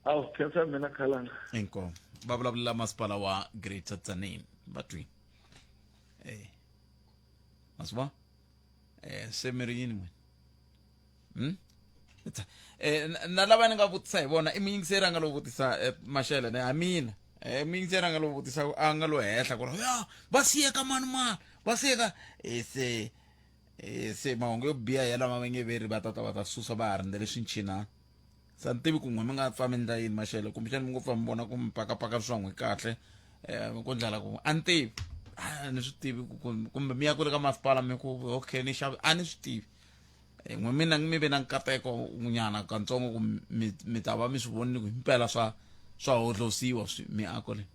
awu khensa mina khalanga inkomu va vulavulela masipala wa greater tzaneen va twi eh ma swi vona eh se mi ri yini n'wina hmm? Eh, na lava ni nga vutisa hi vona i muyingiseri a nga lo vutisa eh, maxele ne ha mina eh, muyingiseri a nga lo vutisa a nga lo hehla ku ri ya va siyeka mani mani va siyeka se se mahungu yo biha ya lama va nge veri va tata va ta susa va ha rindzele swinchinana se a ni tivi ku n'we mi nga pfa mi ndla yini maxele kumbexani mi ngo pfa mi vona ku mi pakapaka swa n'we kahle um ku ndlala ku a ni tivi a ni swi tivi kumbe mi ya kule ka masipala mi ku okay ni xava a ni swi tivi eh, n'we mina mi ve na nkateko nyana katsongo ku mi mi ta va mi swi vonile ku himpela swa swa hodlosiwa miako leyi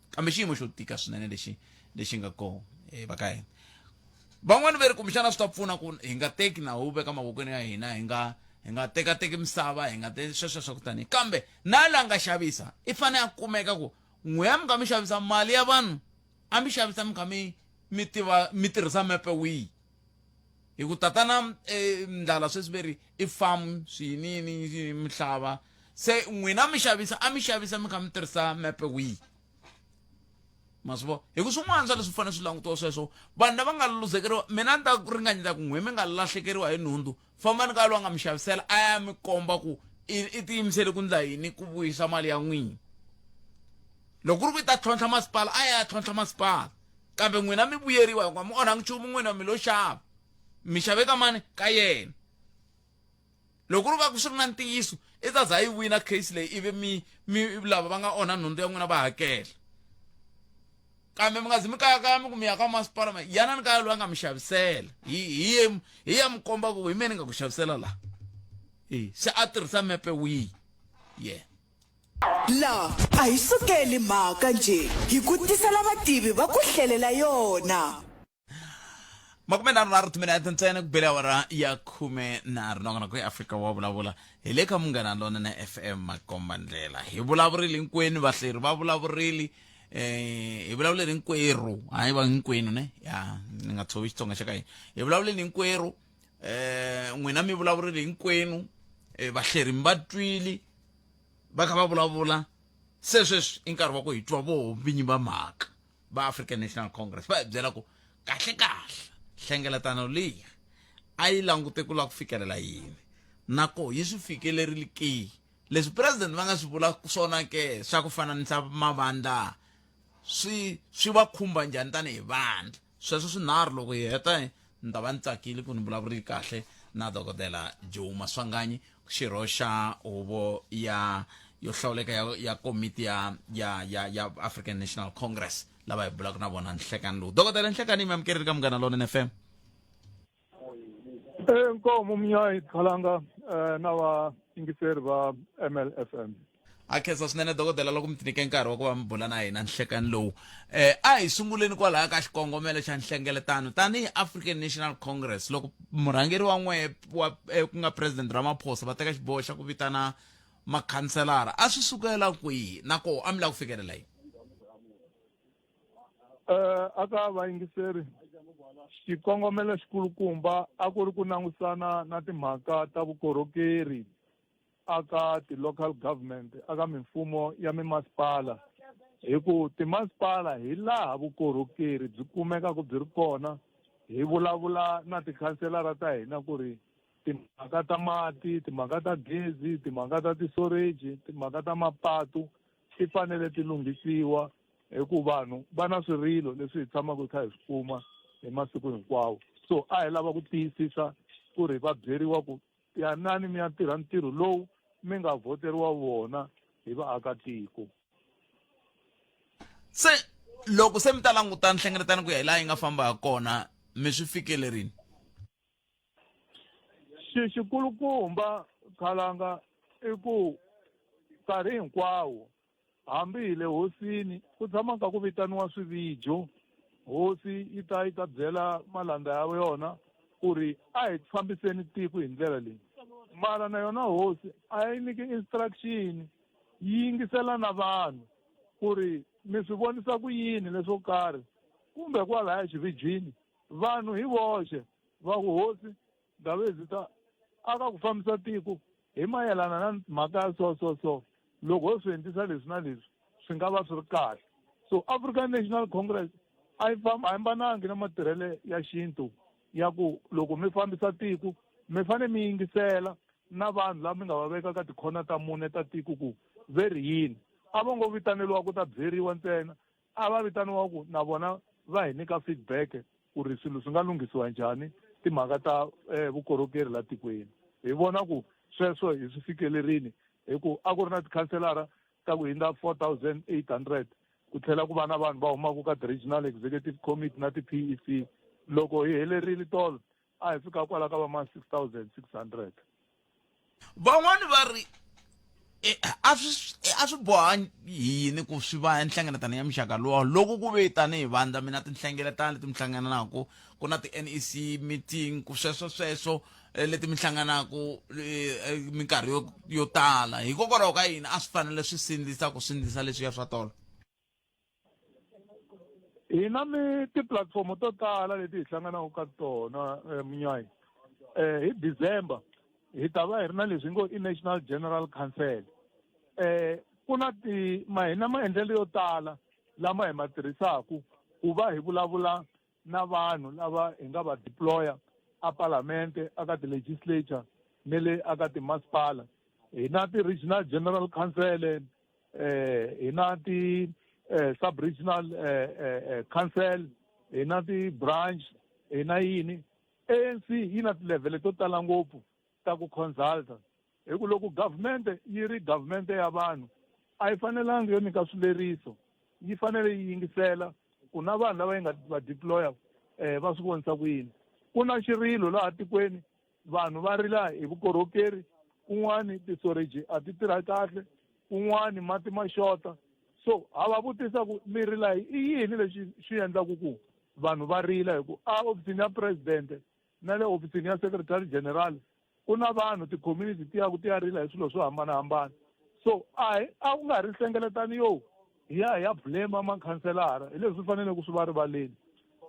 kambe xiyimo xo tika swinene lexi lexi nga kona eh, va ka hina van'wani ve ri kumbexana swi ta pfuna ku hi nga teki na wu veka mavokweni ya hina hi nga hi nga tekateki misava hi nga te sweswo swa ku tani kambe na la nga xavisa i fane a kumeka ku n'we ya mi nga mi xavisa mali ya vanhu a mi xavisa mi kha mi mi tiva mi tirhisa mepe wihi hi ku tatana eh, ndlala sweswi ve ri i farm swiyinini mihlava se n'wina mi xavisa a mi xavisa mi kha mi tirhisa mepe wihi ma swi vona hi ku swin'wana swa leswi fanele swi langutiwa sweswo vanhu lava nga luzekeriwa mina ni ta ringanyeta ku n'we mi nga lahlekeriwa hi nhundzu fambani ka loyi a nga mi xavisela a ya mi komba ku i tiyimisele ku ndla yini ku vuyisa mali ya n'wina loko ku ri ku i ta tlhontlha masipala a ya tlhontlha masipala. Kambe n'wina mi vuyeriwa hikuva mi onhangi nchumu n'wina mi lo xava. Mi xave ka mani? Ka yena. Loko ku ri va ku swi ri na ntiyiso i ta za yi wina case leyi ivi mi mi lava va nga onha nhundzu ya n'wina va hakela. Kambe mi nga zi mi kayakaya mi ku mi ya ka masipala ma yanani kaya loyi a nga mi xavisela hi hi ye hi ya mi komba ku hi mina ni nga ku xavisela laha. E se a tirhisa mepe wihi yeah. La a hi sukeli mhaka njhe hi ku tisela vativi va ku hlelela yona. Makumenharhunharhu timinete ntsena ku bele awara ya khumenharhu nongonoko ya Afrika wa vulavula hi le ka Munghana Lonene FM makomba ndlela. Hi vulavurile hinkwenu vahleri va vulavurile eh hi vulavuleni hinkwerhu hayi va hinkwenu ne ya ni nga tshovi Xitsonga xa ka hina hi vulavuleni hinkwerhu eh n'wina mi vulavurile hinkwenu eh, vahleri mi va twile va kha va vulavula se sweswi i nkarhi wa ku hi twa voho vinyi va mhaka va African National Congress va hi byela ku kahle kahle nhlengeletano leyi a yi langute ku lava ku fikelela yini nako yi swi fikelerile ke leswi president va nga swi vula swona ke swa ku fananisa mavandla swi swi va khumba njhani tanihi vandla sweswo swinharhu loko hi heta ni ta va ni tsakile ku ni vulavurile kahle na dokodela Joe Maswanganyi xirho xa huvo ya yo hlawuleka ya, ya komiti ya, ya, ya, ya African National Congress lava hi bulaka na vona nhlekani lowu dokodela nhlekani mi amukerile ka Munghana Lonene FM. Inkomu Mnyayi Khalanga na vayingiseri va MLFM. A khensa swinene dokodela loko mi tinike nkarhi wa ku va mi bula na hina nhlekani lowu. Eh a hi sunguleni kwalaya ka xikongomelo xa nhlengeletano tanihi African National Congress loko murhangeri wa n'we wa eh, ku nga President Ramaphosa va teka xiboho xa ku vitana makhanselara a swi sukela kwihi na koho a mi lava ku fikelela yini? Eh aka vayingiseri xikongomelo xikulukumba a ku ri ku langusana na timhaka ta vukorhokeri aka ti-local government aka mimfumo ya mimasipala hi ku timasipala hi laha vukorhokeri byi kumekaka byi ri kona hi vulavula na tikhanselara ta hina ku ri timhaka ta mati timhaka ta gezi timhaka ta tisoreji timhaka ta mapatu ti fanele ti lunghisiwa hi ku vanhu va na swirilo leswi hi tshamaka hi kha hi swi kuma hi masiku hinkwawo so a hi lava ku tiyisisa ku ri va byeriwa ku yanani mi ya tirha ntirho lowu mi nga vhoteriwa wona hi vaakatiko. Se loko se mi ta languta nhlengeletano ku ya hi laha yi nga famba ha kona mi swi fikelerini? Xi xikulukumba Khalanga i ku nkarhi hinkwawo Hambi hi le hosini, ku tshama ka ku vitaniwa swivijo. Hosi yi ta yi ta byela malandza ya yona ku ri a hi fambiseni tiko hi ndlela leyi. Mara na yona hosi a yi nyiki instruction, yi yingisela na vanhu ku ri mi swi vonisa ku yini leswo karhi kumbe kwalaya xivijwini vanhu hi voxe va ku hosi Ndhavezitha a ka ku fambisa tiko hi mayelana na mhaka ya so so so loko ho swi endlisa leswi na leswi swi nga va swi ri kahle so African National Congress a yi famba a yi mbanangi na matirhele ya xintu ya ku loko mi fambisa tiko mi fanele mi yingisela na vanhu lava mi nga va veka ka tikhona ta mune ta tiko ku ve ri yini a va ngo vitaneliwa ku ta byeriwa ntsena a va vitaniwa ku na vona va hi nyika feedback ku ri swilo swi nga lunghisiwa njhani timhaka ta eh, vukorhokeri la tikweni hi vona ku sweswo hi swi fikelerini hi ku a ku ri na tikhanselara ta ku hindza 4800 ku tlhela ku va na vanhu va humaka ka ti-regional executive committee na ti-PEC loko hi helerile tolo a hi fika kwala ka va ma 6600 Van'wani va ri e, a swi a swi boha yini ku swi va nhlengeletano ya muxaka luwa loko ku ve tanihi vandla mina tinhlengeletano leti mi hlanganaka ku na ti-NEC meeting ku sweswo sweswo eh, leti mi hlanganaka eh, eh, minkarhi yo yo tala hikokwalaho ka yini a swi fanele swi sindzisa ku sindzisa leswiya swa tolo Hi na mi tipulatifomo to tala leti hi hlanganaka ka tona eh, Munyayi. Eh, hi December hi ta va hi ri na leswi ngo i National General Council. Eh, ku na ti ma hi na maendlelo yo tala lama hi ma tirhisaka ku va hi vulavula na vanhu lava hi nga va deployer a Palamente, aka ti-legislature ne le aka timasipala. Hi na ti-regional general council eh hi na ti eh, sub regional eh, eh, eh, council hi na ti-branch hi na yini ANC yi na tilevhele to tala ngopfu ta ku consulta hi ku loko government yi ri government ya vanhu a yi fanelangi yo nyika swileriso yi fanele yi yingisela ku na vanhu lava yi nga va deploya um va swi vonisa ku yini ku na xirilo laha tikweni vanhu va rila hi vukorhokeri kun'wani tisoreji a ti tirha kahle kun'wani mati ma xota so ha va vutisa ku mi rila i yini lexi xi endlaku ku vanhu va rila hi ku a ofisini ya presidente na le ofisini ya secretary general ku na vanhu ti-community ti yaku ti ya rila hi swilo swo hambanahambana so a hi a ku nga ri nhlengeletano yo hi ya hi ya blame makhanselara hi leswi faneleke swi va rivaleni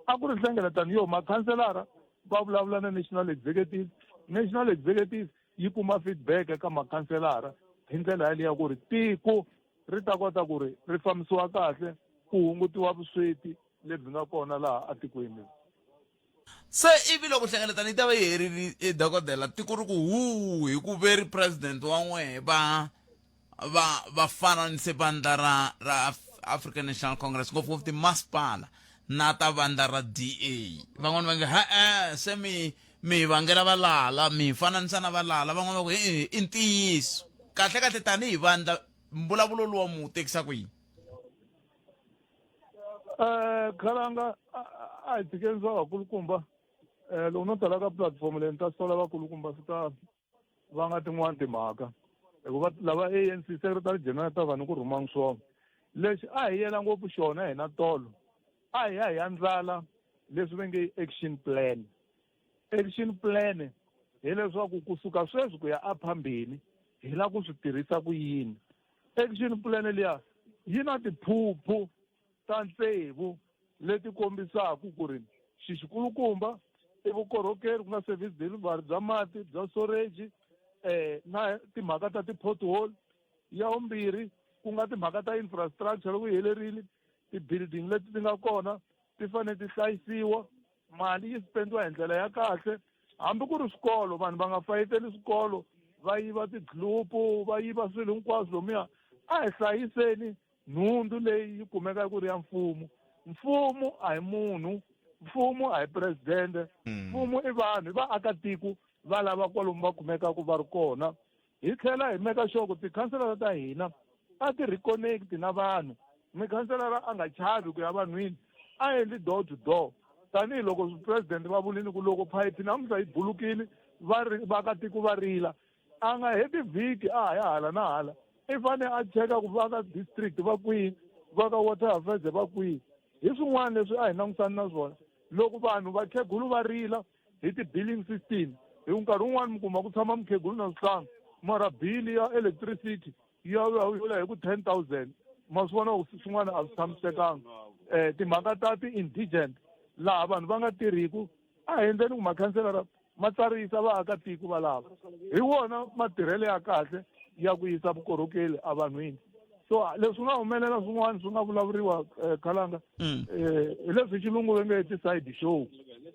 a ku ri nhlengeletano yo makhanselara va vulavula na national executive national executive yi kuma feedback eka makhanselara hi ndlela yaliya ku ri tiko ri ta kota ku ri ri fambisiwa kahle ku hungutiwa vusweti lebyi nga kona laha atikweni se ivi loko hlengeletano yi ta va yi herile e dokodela tiko ri ku hu hi ku ve ri president wa n'wehe va va va fananise vandla ra ra African National Congress ngopfungopfu timasipala na ta vandla ra DA van'wana va nge ha-e se mi mi vangela valala mi fananisa na valala van'wana va ku e i ntiyiso kahle kahle tanihi vandla mbulavulo luwa mu tekisa ku yini um khalanga a hi tshikeni swa vakulukumba um loko no tala ka platform leyi ni ta sola vakulukumba swi ta vanga tin'wani timhaka hikuva lava A_N_C secretary general ta va ni ku rhumangi swona lexi a hi yela ngopfu xona hina tolo a hi ya hi ya ndlala leswi va nge action plan action plan hileswaku kusuka sweswi ku ya a phambeni hi la ku swi tirhisa ku yini action plan liya yi na tiphuphu ta tsevu leti kombisaka ku ri xixikulukumba i vukorhokeri ku nga service delivery bya mati bya storage eh na timhaka ta ti-pothole ya vumbirhi ku nga timhaka ta infrastructure loko yi helerile ti-building leti ti nga kona ti fanele ti hlayisiwa mali yi spendiwa hi ndlela ya kahle hambi ku ri swikolo vanhu va nga fayeteli swikolo va yiva tiglupu va yiva swilo hinkwaswo lomuya a hi hlayiseni nhundzu leyi yi kumekaka ku ri ya mfumo mfumo a hi munhu mfumo a hi presidente mfumo i vanhu i vaakatiko va lava kwalomu va kumekaka va ri kona hi tlhela hi meka sure ku tikhanselara ta hina a ti reconnect na vanhu mikhanselara a nga chavi ku ya vanhwini a endli door to door tanihiloko president va vulini ku loko phayiphi namuntlha yi bulukile va ri vaakatiko va rila a nga heti vhiki a ha ya hala na hala i fane a cheka ku va ka district va kwihi va ka water affairs va kwihi hi swin'wana leswi a hi langutisani na swona loko vanhu vakhegulu va rila hi ti-billing system hi ku nkarhi wun'wani mi kuma ku tshama mukhegulu na swihlangi mara bili ya electricity ya ya hi ku 10,000 ma swi vona ku swin'wana a swi tshamisekanga um timhaka ta ti-indigent laha vanhu va nga tirhiku a hi endleni ku makhanselara ma tsarisa vaakatiko valava hi wona matirhelo ya kahle ya ku yisa vukorhokeli evanhwini so leswi nga humelela swin'wana swi nga vulavuriwa eh, khalanga mm. eh, hi leswi xilungu va nge ti-side show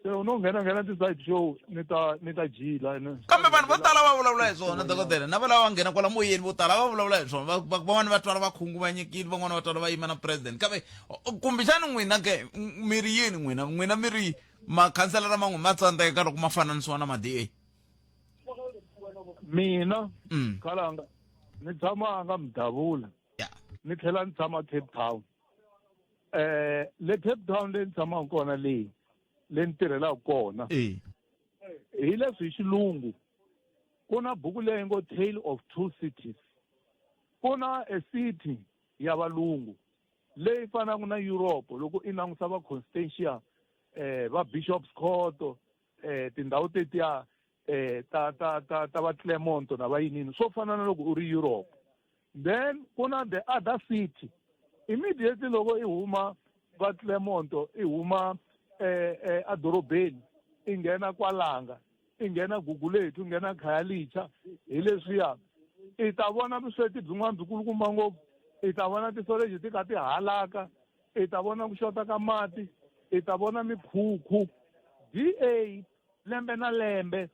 se u no nghena nghena ti-side show ni ta ni ta jila kambe vanhu vo tala va vulavula hi swona dokodela na va lava va nghena kwala moyeni vo tala va vulavula hi swona van'wana va twala va khunguvanyekile van'wana va twala va yima na president kambe kumbexani n'wina ke mi ri yini n'wina n'wina mi ri makhanselara man'we ma tsandzeka loko ma fananisiwa na ma DA mina mm. khalanga ni tshama nga mudavula ni tlhela ni tshama Cape Town eh le Cape Town leyi ni tshamaka kona leyi le ni tirhelaka kona hi leswi hi xilungu ku na buku leyi ngo Tale of Two Cities ku na a city ya valungu leyi fanaka na Europe loko i langusa va Constantia eh va Bishop's Court eh tindhawu tetiya eh ta ta ta ta va Clermont na va yinini swo fana na loko u ri Europe then ku na the other city immediately loko i huma va Clermont i huma eh eh adorobeni i nghena kwalanga i nghena Gugulethu i nghena Khayelitsha hi leswiya i ta vona vusweti byin'wana byi kulukumba ngopfu i ta vona tisoleji ti kha ti halaka i ta vona ku xota ka mati i ta vona mikhukhu DA lembe na lembe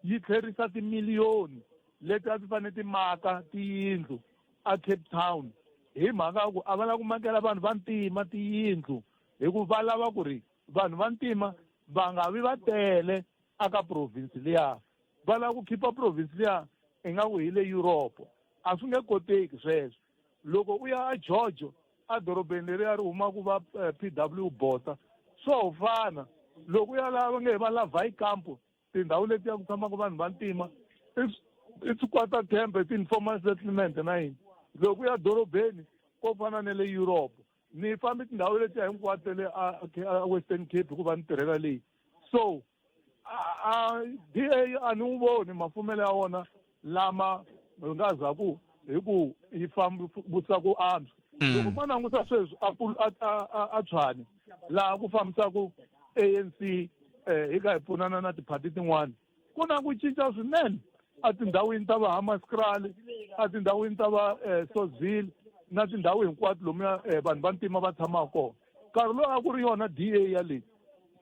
yi tlherisa timiliyoni leti a ti fanele ti maka tiyindlu a Cape Town hi mhaka ya ku a va lava ku makela vanhu va ntima tiyindlu hikuva va lava ku ri vanhu va ntima va nga vi va tele aka province liya va lava ku khipa province liya ingaku hi le Europe a swi nge koteki sweswo loko u ya aGeorge edorobeni leriya ri humaka va eh, PW Botha swo fana loko u ya laha va nge va la Vaikamp tindhawu letiya ku tshamaka vanhu va ntima i swikwata camp ti-informal settlement na yini loko u ya dorobeni ko fana na le Europe ni fambi tindhawu letiya hinkwato le a Western Cape hikuva ni tirhela leyi so a DA a ni wu voni mafumelo ya wona lama hi nga za ku hi ku yi fambisa ku antswa mm. loko ma languta sweswi a Tshwane laha ku fambisaku ANC eh hi ka hi pfunana na tiphati tin'wana ku na ku cinca swinene etindhawini ta va Hammanskraal etindhawini ta va eh, Sozil na tindhawu hinkwato lomuya eh, vanhu va ntima va tshamaka kona nkarhi lowu a ku ri yona DA ya leyi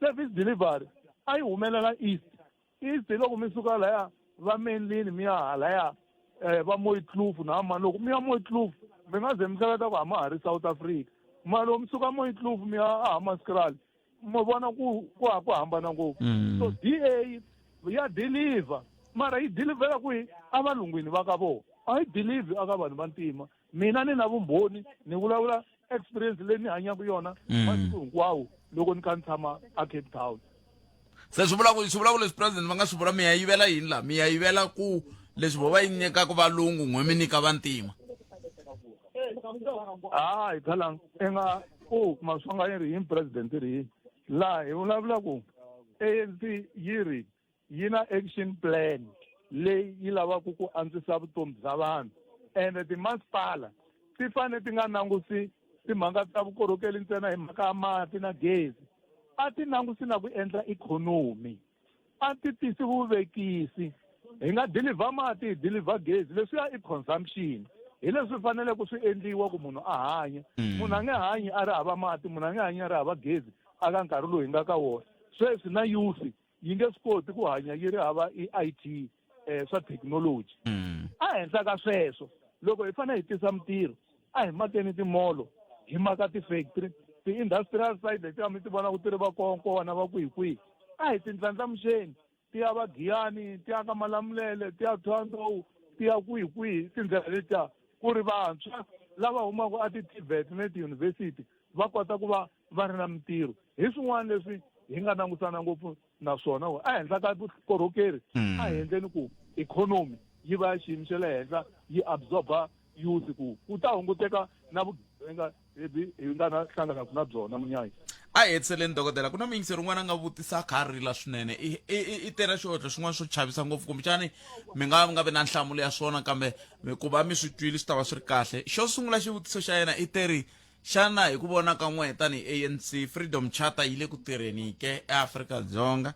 service delivery a yi humelela east east hi loko mi suka laya va Menlyn mi ya halaya eh, va Mooikloof na mani loko mi ya Mooikloof mi nga ze mi hleketa ku a ma ha ri South Africa mara loko mi suka Mooikloof mi ya a Hammanskraal mi vona ku ku ha ku hambana ngopfu mm. so DA ya deliver mara yi delivera kwihi avalungwini va ka vona a yi deliver aka vanhu va ntima mina ni na vumbhoni ni vulavula experience leyi ni hanyaka yona mm. masiku hinkwawo loko ni kha ni tshama a Cape Town se swi vula ku swi vula ku leswi president va nga swi vula mi ya yivela yini laha mi ya yivela ku leswi vo va yi nyikaka valungu n'we mi nyika vantima hayi khalang i nga u maswanga yi ri yini president yi ri yini laha hi vulavula ku ANC yi ri yi na action plan leyi yi lavaka ku antswisa vutomi bya vanhu ende timasipala ti fanele ti nga langusi timhaka ta vukorhokeli ntsena hi mhaka ya mati na gezi a ti langusi na ku endla ikhonomi a ti tisi vuvekisi hi nga deliver mati hi deliver gezi leswiya i consumption hi leswi faneleke swi endliwa ku munhu a hanya mm. munhu a nge hanyi a ri hava mati munhu a nge hanyi a ri hava gezi aka nkarhi lowu hi nga ka wona sweswi na youth yi nge swi koti ku hanya yi ri hava i-IT eh, swa thekinoloji mm. ehenhla ka sweswo loko hi fanele hi tisa mintirho a hi makeni timolo hi maka ti-factory ti-industrial side letiya mi ti vonaka ti ri va konkowa na va kwihi kwihi a hi tindlandlamuxeni ti ya va giyani ti ya ka malamulele ti ya thohoyandou ti ya kwihi kwihi tindlela letiya ku ri vantshwa lava humaka a ti-tvet na tiyunivhesiti va kota ku va va ri na mintirho hi swin'wana leswi hi nga langutana ngopfu na swona ehenhla ka vukorhokeri hmm. a hi endleni ku ikhonomi yi va ya xiyimo xa le henhla yi absorba youth ku ku ta hunguteka na vugevenga lebyi hi nga na hlanganaka na byona munyanyi a hi hetiseleni dokodela ku na muyingiseri un'wana a nga vutisa a kha a rila swinene i tera xihodlo xin'wana swo chavisa ngopfu kumbexani mi nga nga vi na nhlamulo ya swona kambe ku va mi swi twile swi ta va swi ri kahle xo sungula xivutiso xa yena i teri Xana hi ku vona ka n'we tanihi ANC, Freedom Charter yi le ku tirheni ke eAfrika-Dzonga?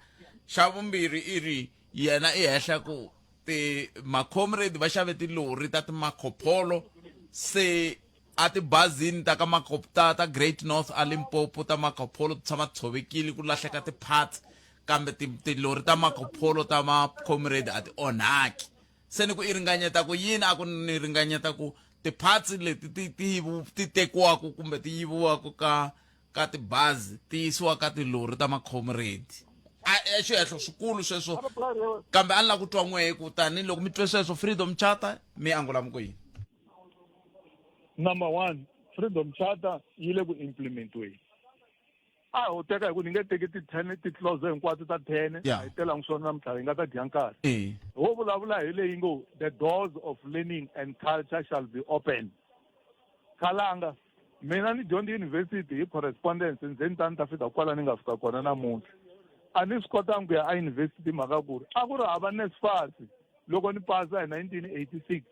Xa vumbirhi i ri yena i hehla ku ti ma-comrade va xave tilori ta ti-Marco se a tibazini ta ka Marco ta ta Great North a Limpopo ta Marco Polo ti tshama ti tshovekile ku lahleka ti-parts kambe tilori ta Marco Polo ta ma-comrade a ti onhaki se ni ku i ringanyeta ku yini a ku ni ringanyeta ku ti-parts leti ti ti ti tekiwaka kumbe ti yiviwaka ka ka tibazi ti yisiwa ka tilori ta makhomredi a e xihehlo swikulu sweswo kambe a ni lava ku twa n'wehe ku tanihiloko mi twe sweswo freedom charter mi angula mi ku yini number one freedom charter yi le ku implementiweni a ho teka hi ku ni nge teki ti-ten ti-clause hinkwato ta ten Yeah. a hi telangi swona namuntlha hi nga ta dya nkarhi Eh. ho vulavula hi leyi ngo the doors of learning and culture shall be open khalanga mina ni dyondze university hi correspondence ndzeni ta ni ta fika kwala ni nga fika kona namuntlha a ni swi kotangi ku ya eyunivhesiti hi mhaka ku ri a ku ri hava NSFAS loko ni pasa hi 1986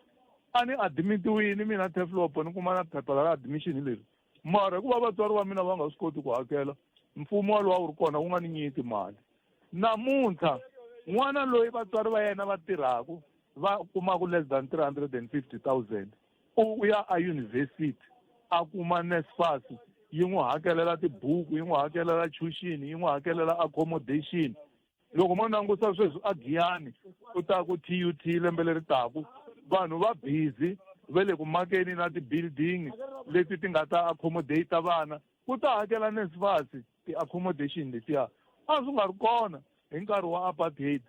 a ni admitiwini mina Turfloop ni kuma na phepha ra admission leri mara hikuva vatswari va mina va nga swi koti ku hakela mfumo walowu a wu ri kona wu nga ni nyiki mali namuntlha n'wana loyi vatswari va yena va tirhaka va kumaka less than 350 000 u ya eyunivhesiti a kuma NSFAS yi n'wi hakelela tibuku yi n'wi hakelela tuition yi n'wi hakelela accommodation loko mo langusa sweswi a Giyani ku ta ku TUT lembe leri taku vanhu va busy va le ku makeni na ti-building leti ti nga ta accommodate vana ku ta hakela NSFAS ti-accommodation letiya a swi nga ri kona hi nkarhi wa apartheid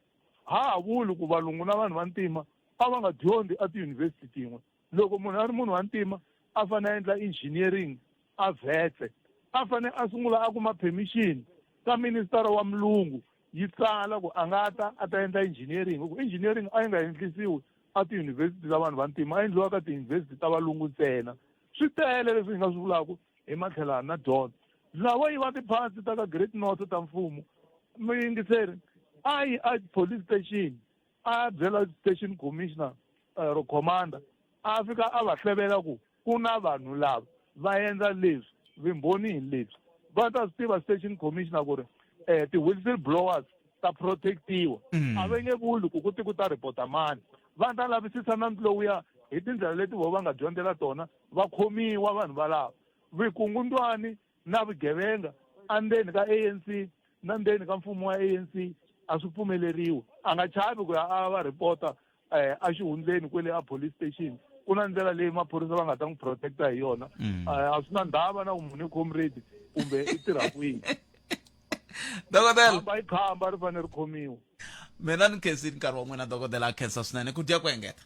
ha ha vuli ku valungu na vanhu vantima a va nga dyondzi a tiyunivhesiti tin'we loko munhu a ri munhu wa ntima a fanele a endla engineering a vhetse a fanele a sungula a kuma permission ka ministara wa mulungu yi tsala ku a nga ta a ta endla engineering ku engineering a yi nga endlisiwi a tiyunivhesiti ta vanhu vantima a endliwa ka tiyunivhesiti ta valungu ntsena swi tele leswi hi nga swi vulaka hi matlhelana na dyondzo lavo yiva tiphatsi ta ka great north ta mfumo muyingiseri a yi a police station a byela station commissioner eh, or commander a fika a va hlevela ku ku na vanhu lava va endla leswi vimbhoni hi leswi va ta swi tiva station commissioner ku ri um ti-whistle blowers ta protectiwa mm. a va nge vuli ku ku ti ku ta ripota mani va ta lavisisa nandzu lowuya hi tindlela leti vo va nga dyondzela tona va khomiwa vanhu valava vikungundwani na vugevenga endzeni ka ANC na ndzeni ka mfumo wa ANC a swi pfumeleriwi a nga chavi ku ya a va ripota eh, a xihundleni kwele a police station ku na ndlela leyi maphorisa va nga ta n'wi protecta hi yona mm. eh, a swi na ndhava na ku munhu i comrade kumbe i tirha kwihi dokodela yi khamba ri fanele ri khomiwa mina ni khensini nkarhi wa n'wina dokodela a khensa swinene ku dya ku engeta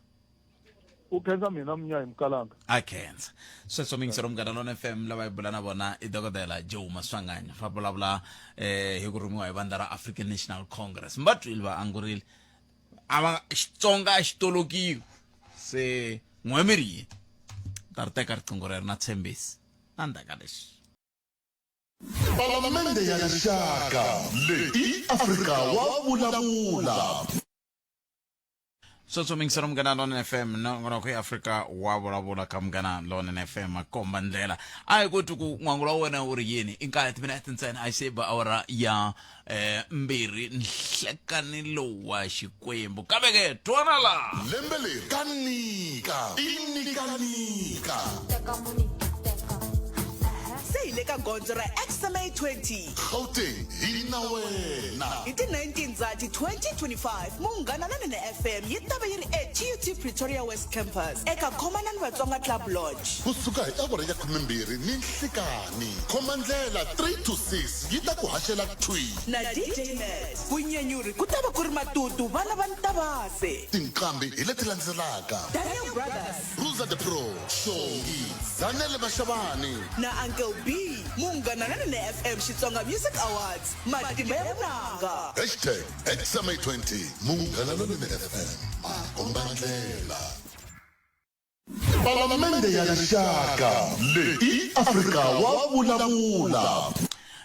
u khensa mina munyahi mukalanga a khensa sweswo mingisero munghana lona fm lava hi bula na vona i dokodela joe maswanganya va vulavula eh hi ku rhumiwa hi vandla ra african national congress mi va twile va angurile a va xitsonga a xi tolokiwi se n'we mi ri yini ta ri teka riqingho rero na tshembisi na ndzhaka leswi Palamende ya Rixaka leyi i Afrika wa vulavula. Sweswo mingiselo Munghana Lonene FM nongonoko ya Afrika wa vulavula ka Munghana Lonene FM komba ndlela a hi koti ku n'wangulo wa wena wu ri yini i nkaye timinete ntsena a yi se ba awara ya eh, mbirhi nhlekani lowu wa xikwembu kambe ke twana la Lembe leri ka nika i nika nika. Se hi le ka gondzo ra XMA 20. Gauteng hi na wena. Hi ti 19 Ndzati 2025, Munghana Lonene FM yi ta va yi ri eTUT Pretoria West Campus eka Khomanani Vatsonga Club Lodge. Ku suka hi awara ya 12 ni nhlikani, khomandlela 3 to 6 yi ta ku haxela thwi. Na DJ Matt, Vunyanyuri ku ta va ku ri Matutu vana va Ntavase. Tinqambi hi leti landzelaka. Daniel Brothers. Ruza the Pro, Xongi, Zanele Mashavani. Na Uncle B, Munghana Lonene FM Xitsonga Music Awards, Matimba ya Vunanga. Hashtag XMA20 Munghana Lonene FM Makombandlela. Palamende ya Rixaka leyi i Afrika wa vulavula.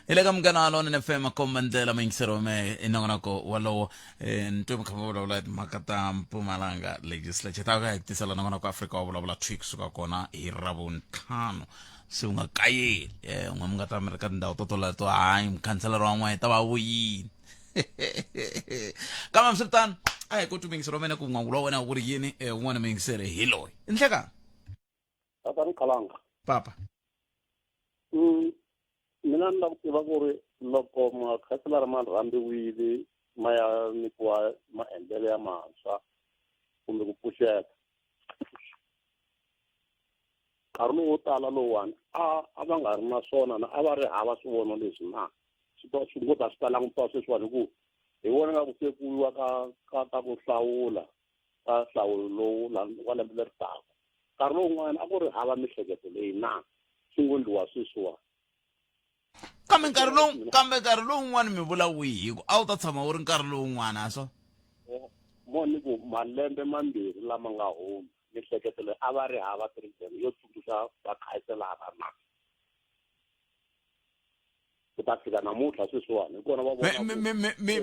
Hi le ka Munghana Lonene FM Makombandlela mayingisero me i nongonoko walowo eh, ni twe mi kha mi vulavula hi timhaka ta mpumalanga legislature ta ka hi tisela nongonoko afrika wa vulavula thwi kusuka kona hi ravuntlhanu se u nga kayeli um n'we mi nga ta mi ri ka tindhawu to toleto hayi mukhanselara wa n'we ta va vuyini kambe hambiswiritano a hi koti muyingiseri wa mina ku n'wangulo wa wena wu ri yini um un'wana muyingiseri hi loyi i nhlekani Tatani Khalanga. Papa. Mina ni lava ku tiva ku ri loko makhanselara ma rhambiwile ma ya nyikiwa maendlelo ya mantshwa kumbe ku pfuxeta nkarhi lowu wo tala lowuwani a a va nga ri na swona na a va ri hava swivono leswi na swi to swi ngo ta swi ta langutiwa sweswiwani hi ku hi vona nga ku se ku yiwa ka ka ka ku hlawula ka nhlawulo lowu wa lembe leri taka nkarhi lowun'wana a ku ri hava mihleketo leyi na swi ngo ndliwa sweswiwani kambe nkarhi lowu kambe nkarhi lowun'wana mi vula wihi hi ku a wu ta tshama wu ri nkarhi lowun'wana a swo mo ni ku malembe mambirhi lama nga hundza mihleketo leyi a va ri hava president yo tsundzuxa vakhanselara na ku ta fika namuntlha sweswiwani hi kona va vona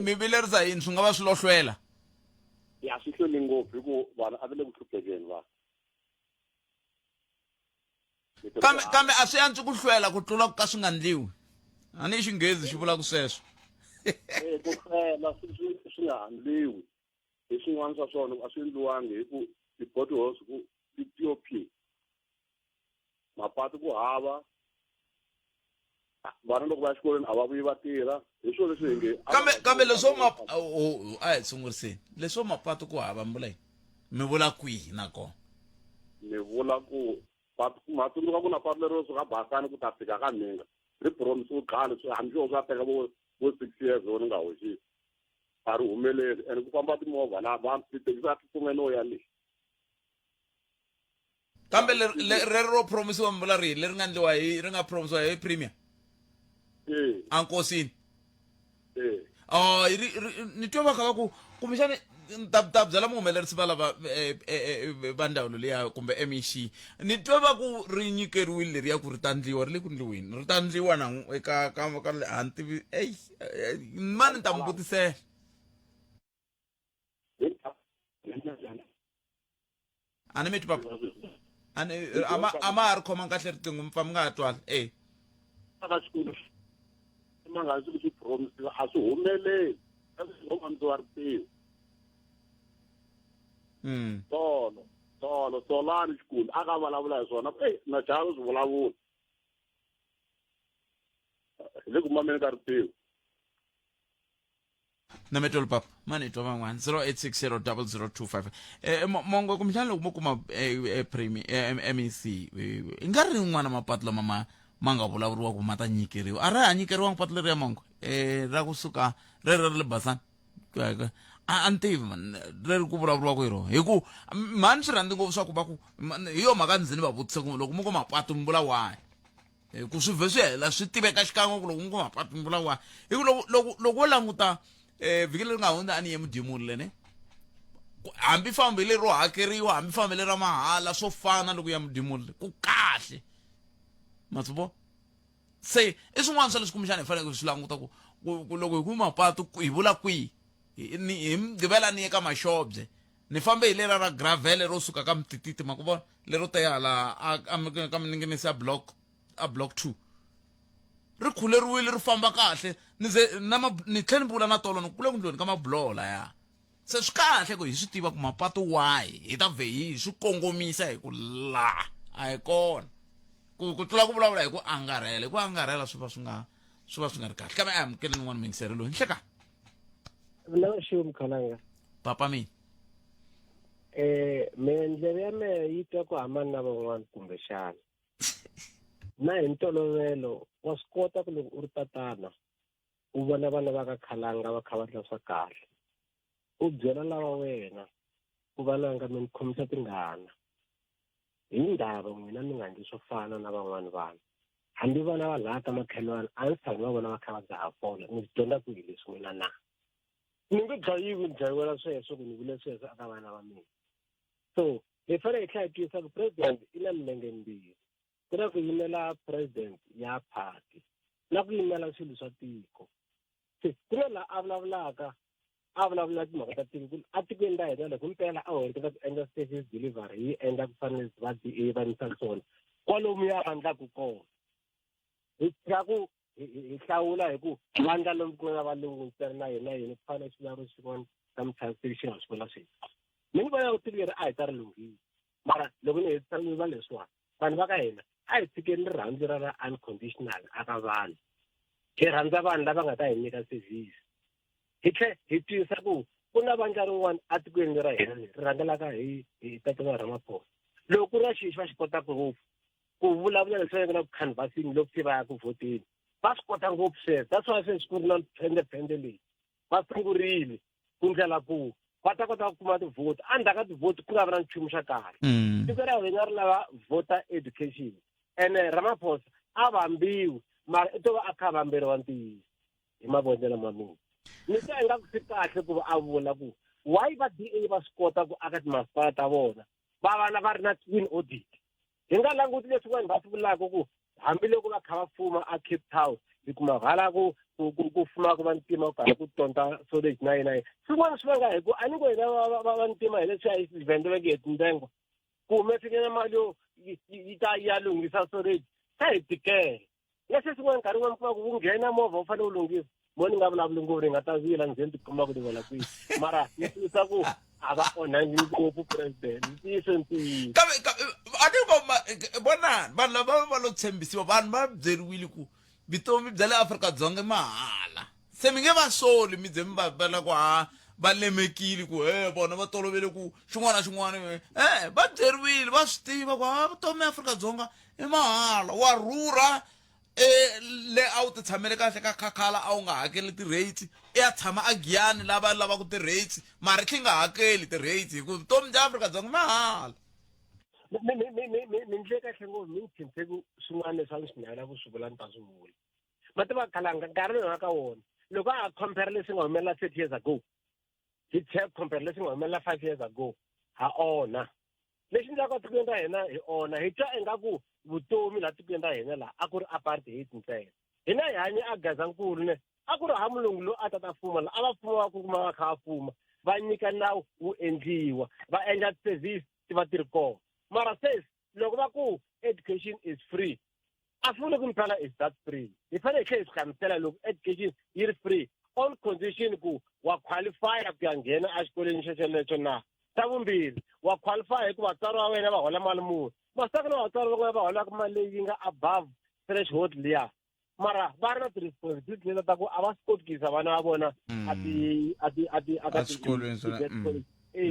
mi vilerisa yini swi nga va swi lo hlwela ya swi hlweli ngopfu hi ku vanhu a va le ku hluphekeni vanhu kambe kambe a swi antswi ku hlwela ku tlula ku ka swi nga ndliwi a ni xinghezi xi vulaka sweswo eh, ku hlwela swi swi nga handliwi hi swin'wana swa swona a swi endliwangi hi ku ti-potholes ku ti-top mapatu ku hava vana loko va ya xikolweni a va vuyi va tirha hi swona leswi hi nge kambe kambe leswo ma a hi sunguriseni leswo mapatu ku hava mi vula yini mi vula kwihi nakona ni vula ku ma tsundzuka ku na patu lero suka basani ku ta fika ka mhinga Ri promisiwe khale swi hambi swo swa teka vo vo 6 years vo ni nga hoxi. A ri humeleli and ku famba timovha la va tithekisi a ti pfume no ya le. Kambe leri ro promisiwa mi vula rihi leri nga ndliwa hi ri nga promisiwa hi premier? Eh. A nkosini. Eh. Oh, ni twa va kha va ku kumbexani ta ta byela muhumelerisi va lava eh, eh, eh, va ndzawulo liya kumbe MEC ni twa va ku ri nyikeriwile leriya ku ri ta ndliwa ri le ku ndliweni ri ta ndliwa na eka ka ka a ni tivi eyi mani ni ta mi vutisela a ni mi twi papa a ni a ma a ma ha ri khomanga kahle riqingho mi pfa mi nga ha twala e ka xikolo ma nga swi swi promisiwa a swi humeleli a swi wa riqingho tolo tolo tolani xikulu a ka vulavula hi swona eyi na chava swi vulavula hi le ku mameni ka riqingho na metolo papa mani twa van'wana 08600025 eh, mongo kumbexana loko mo kuma eh, eh, premi eh, mec eh, i nga ri rin'wana mapatu lama ma ma nga vulavuriwa ku ma ta nyikeriwa a ra ha nyikeriwanga patu leriya mongo eh, ra kusuka rero ri le basani a ni tivi man leri ku vulavuriwaka hi rona hi ku mhani swi rhandzi ngopfu swa ku va ku hi yo mhaka ndzi ni va vutisa ku loko mi ku mapatu mi vula wahi hi ku swi vhe swi hela swi tiveka xikan'we ku loko mi ku mapatu mi vula wahi hi ku loko loko loko wo languta um vhiki leri nga hundza a ni ye mudyimuni lene hambi fambi lero hakeriwa hambi fambi lera mahala swo fana loko ya mudyimuni ku kahle ma swi vona se i swin'wana swa leswi kumbexana hi faneleke swi languta ku ku loko hi ku mapatu hi vula kwihi hi mugqivela ni ye ka maxobye ni fambe hi lera ra gravel ro suka ka mtititi ma ku vona lero ta ya hala ka mininginisi ya block a block 2 ri khuleriwile ri famba kahle ni ze na ni tlhela ni vula na tolo ni kule ku ndliweni ka mabuloho laya se swi kahle ku hi swi tiva ku mapatu wahi hi ta vhe hi swi kongomisa hi ku la a hi kona ku ku tlula ku vulavula hi ku angarhela hi ku angarhela swi va swi nga swi va swi nga ri kahle kambe a amukele nin'wana muyingiseri loyi nhleka na xiwo mkhalanga papa mina eh me ndleve ya mehe yi twa ku hambana na van'wana kumbexana na hi ntolovelo wa swi kota ku loko u ri tatana u vona vana va ka khalanga va kha va endla swa kahle u byela lava wena ku vananga mi ni khomisa tingana hi ndhava n'wina mi nga endli swo fana na van'wana vanhu hambi vana va laha ka makhelwani a ndzi tshami va vona va kha va dzaha fole mi swi dyondza kwihi leswi n'wina na ni nge dlayiwi ni dlayiwela sweswo ku ni vule sweswo aka vana va mina so hi fanele hi tlhela hi twisisa ku president i na milenge mimbirhi ku na ku yimela president ya party na ku yimela swilo swa tiko se ku na laha a vulavulaka a vulavula timhaka ta tiko ku atikweni ra hina loko mpela a ho ringeta ku endla service delivery yi endla ku fana leswi va DA va nyisa swona kwalomu ya vandlaku kona hi tshika ku hi hlawula hi ku vandla lomu ku nga valungu ntsena na hina yini ku fana na xilavuro xin'wana xa mutshamiseki xi nga swi vula sweswi mi ni vona ku tiko leri a hi ta ri lunghisa mara loko ni hetisa ni va leswiwani vanhu va ka hina a hi tshikeni rirhandzu ra ra unconditional aka vanhu hi rhandza vanhu lava nga ta hi nyika service hi tlhe hi twisisa ku ku na vandla rin'wana atikweni ra hina leri ri rhangelaka hi hi tatana Ramaphosa loko ku ri na xilo xi va xi kotaka ngopfu ku vulavula leswi va na ku canvassing loko se va ya ku vhoteni va swi kota ngopfu sweswo that's why sweswi ku ri na phendephendhe leyi va sungurile ku ndlela ku va ta kota ku kuma tivhoti endzhaku ka tivhoti ku nga vi na nchumu xa kahle tiko ra hina ri lava voter education ene Ramaphosa a vambiwi mara i to va a kha a vamberiwa ntiyiso hi mavonelo ma mina ni twa ingaku swi kahle ku va a vula ku why va DA va swi kota ku aka timasipala ta vona va va va ri na twin audit hi nga languti leswi vanhu va swi vulaka ku hambiloko va kha va fuma a Cape Town hi kuma hala ku ku ku ku fumaka vantima ku karhi ku tonta solage na yena yena swin'wana swi vanga hi ku a ni ngo hina vantima hi leswi a hi swi veke hi tindzengo ku humesinyana mali yo yi ta ya lunghisa solage swa hi tikela na sweswin'wana nkarhi wun'wana kuma ku wu nghena movha wu fanele wu lunghisa mo ni nga vulavuli ngopfu ni nga ta vila ni ze ni tikuma ku ni vona kwihi mara ni tiyisa ku a va onhangi ngopfu president ntiyiso ntiyiso kambe a ni ko vonani vanhu lava va lo tshembisiwa vanhu va byeriwile ku vutomi bya le Afrika-Dzonga i mahala se mi nge va soli mi ze mi va vela ku ha va lemekile ku he vona va tolovele ku xin'wana na xin'wana e va byeriwile va swi tiva ku ha vutomi eAfrika-Dzonga i mahala wa rhurha E le a wu ti tshamele kahle ka khakhala a wu nga hakeli ti-rates i ya tshama a giyani lava lavaka ti-rates mara tlhi nga hakeli ti-rates hi ku vutomi bya Afrika-Dzonga mahala. Mi mi mi mi mi mi ndle kahle ngopfu mi ni khense ku swin'wana leswi a ni swi navela ku swi vula ni ta swi vula. Ma tiva khalanga nkarhi lowu hi nga ka wona loko a ha compare leswi nga humelela 30 years ago hi tlhela compare leswi nga humelela 5 years ago ha onha. Lexi endlaka tikweni ra hina hi onha hi twa ingaku vutomi laha tikweni ra hina laha a ku ri apartheid ntsena. Hina hi hanye a Gazankulu ne a ku ri ha mulungu loyi a ta ta fuma la a va fuma va kuma va kha va fuma va nyika nawu wu endliwa va endla service ti va ti ri kona mara sweswi loko va ku education is free a swi vuli ku mpela is that free hi fanele hi tlhela hi swi hlamusela loko education yi ri free on condition ku wa qualify ku ya nghena exikolweni xo xolexo na xa vumbirhi wa qualify hikuva vatswari va wena va hola mali muni masaka na vatswari va va holaka mali leyi yi nga above threshold liya mara va ri na ti-responsibility leta ta ku a va swi koti ku yisa vana va vona a ti a ti a ti a ka Eswikolweni swa- e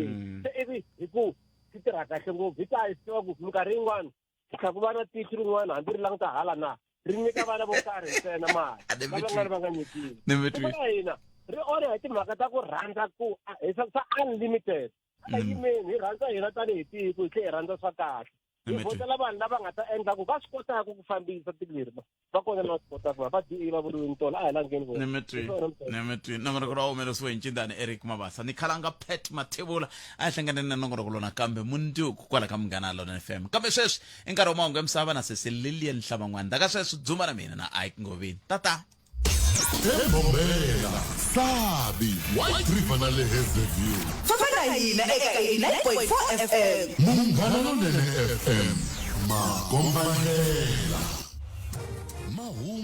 se ivi hi ku swi tirha kahle ngopfu hi ta hi swi tiva ku minkarhi yin'wana ku tlhela ku va na tihlo rin'wana hambi ri languta hala na ri nyika vana vo karhi ntsena mali lava nga ri va nga nyikiwi Ni ra hina ri onha hi timhaka ta ku rhandza ku hi swa unlimited a yimeni hi rhandza hina tanihi tiko hi tlhela hi rhandza swa kahle hi vhotela vanhu lava nga ta endla ku va swi kotaka ku fambisa tiko leri va kona lava swi kotaka va DA va vuriwini tolo a hi langeni vona Nimitwi nongonoko lowa humelerisiwe hi ncindani Eric Mabasa ni khalanga Pat Mathebula a hi hlanganeni na nongonoko lona kambe mundzuku kwala ka Munghana Lonene FM kambe sweswi i nkarhi wa mahungu ya misava na sesi Lilian Hlavan'wana ka sweswi dzuma na mina na Ike Ngovini tata Embombela, Sabi, White River na le Hazyview. Famba na hina eka 89.4 FM. Munghana Lonene FM, makombandlela. Mahungu.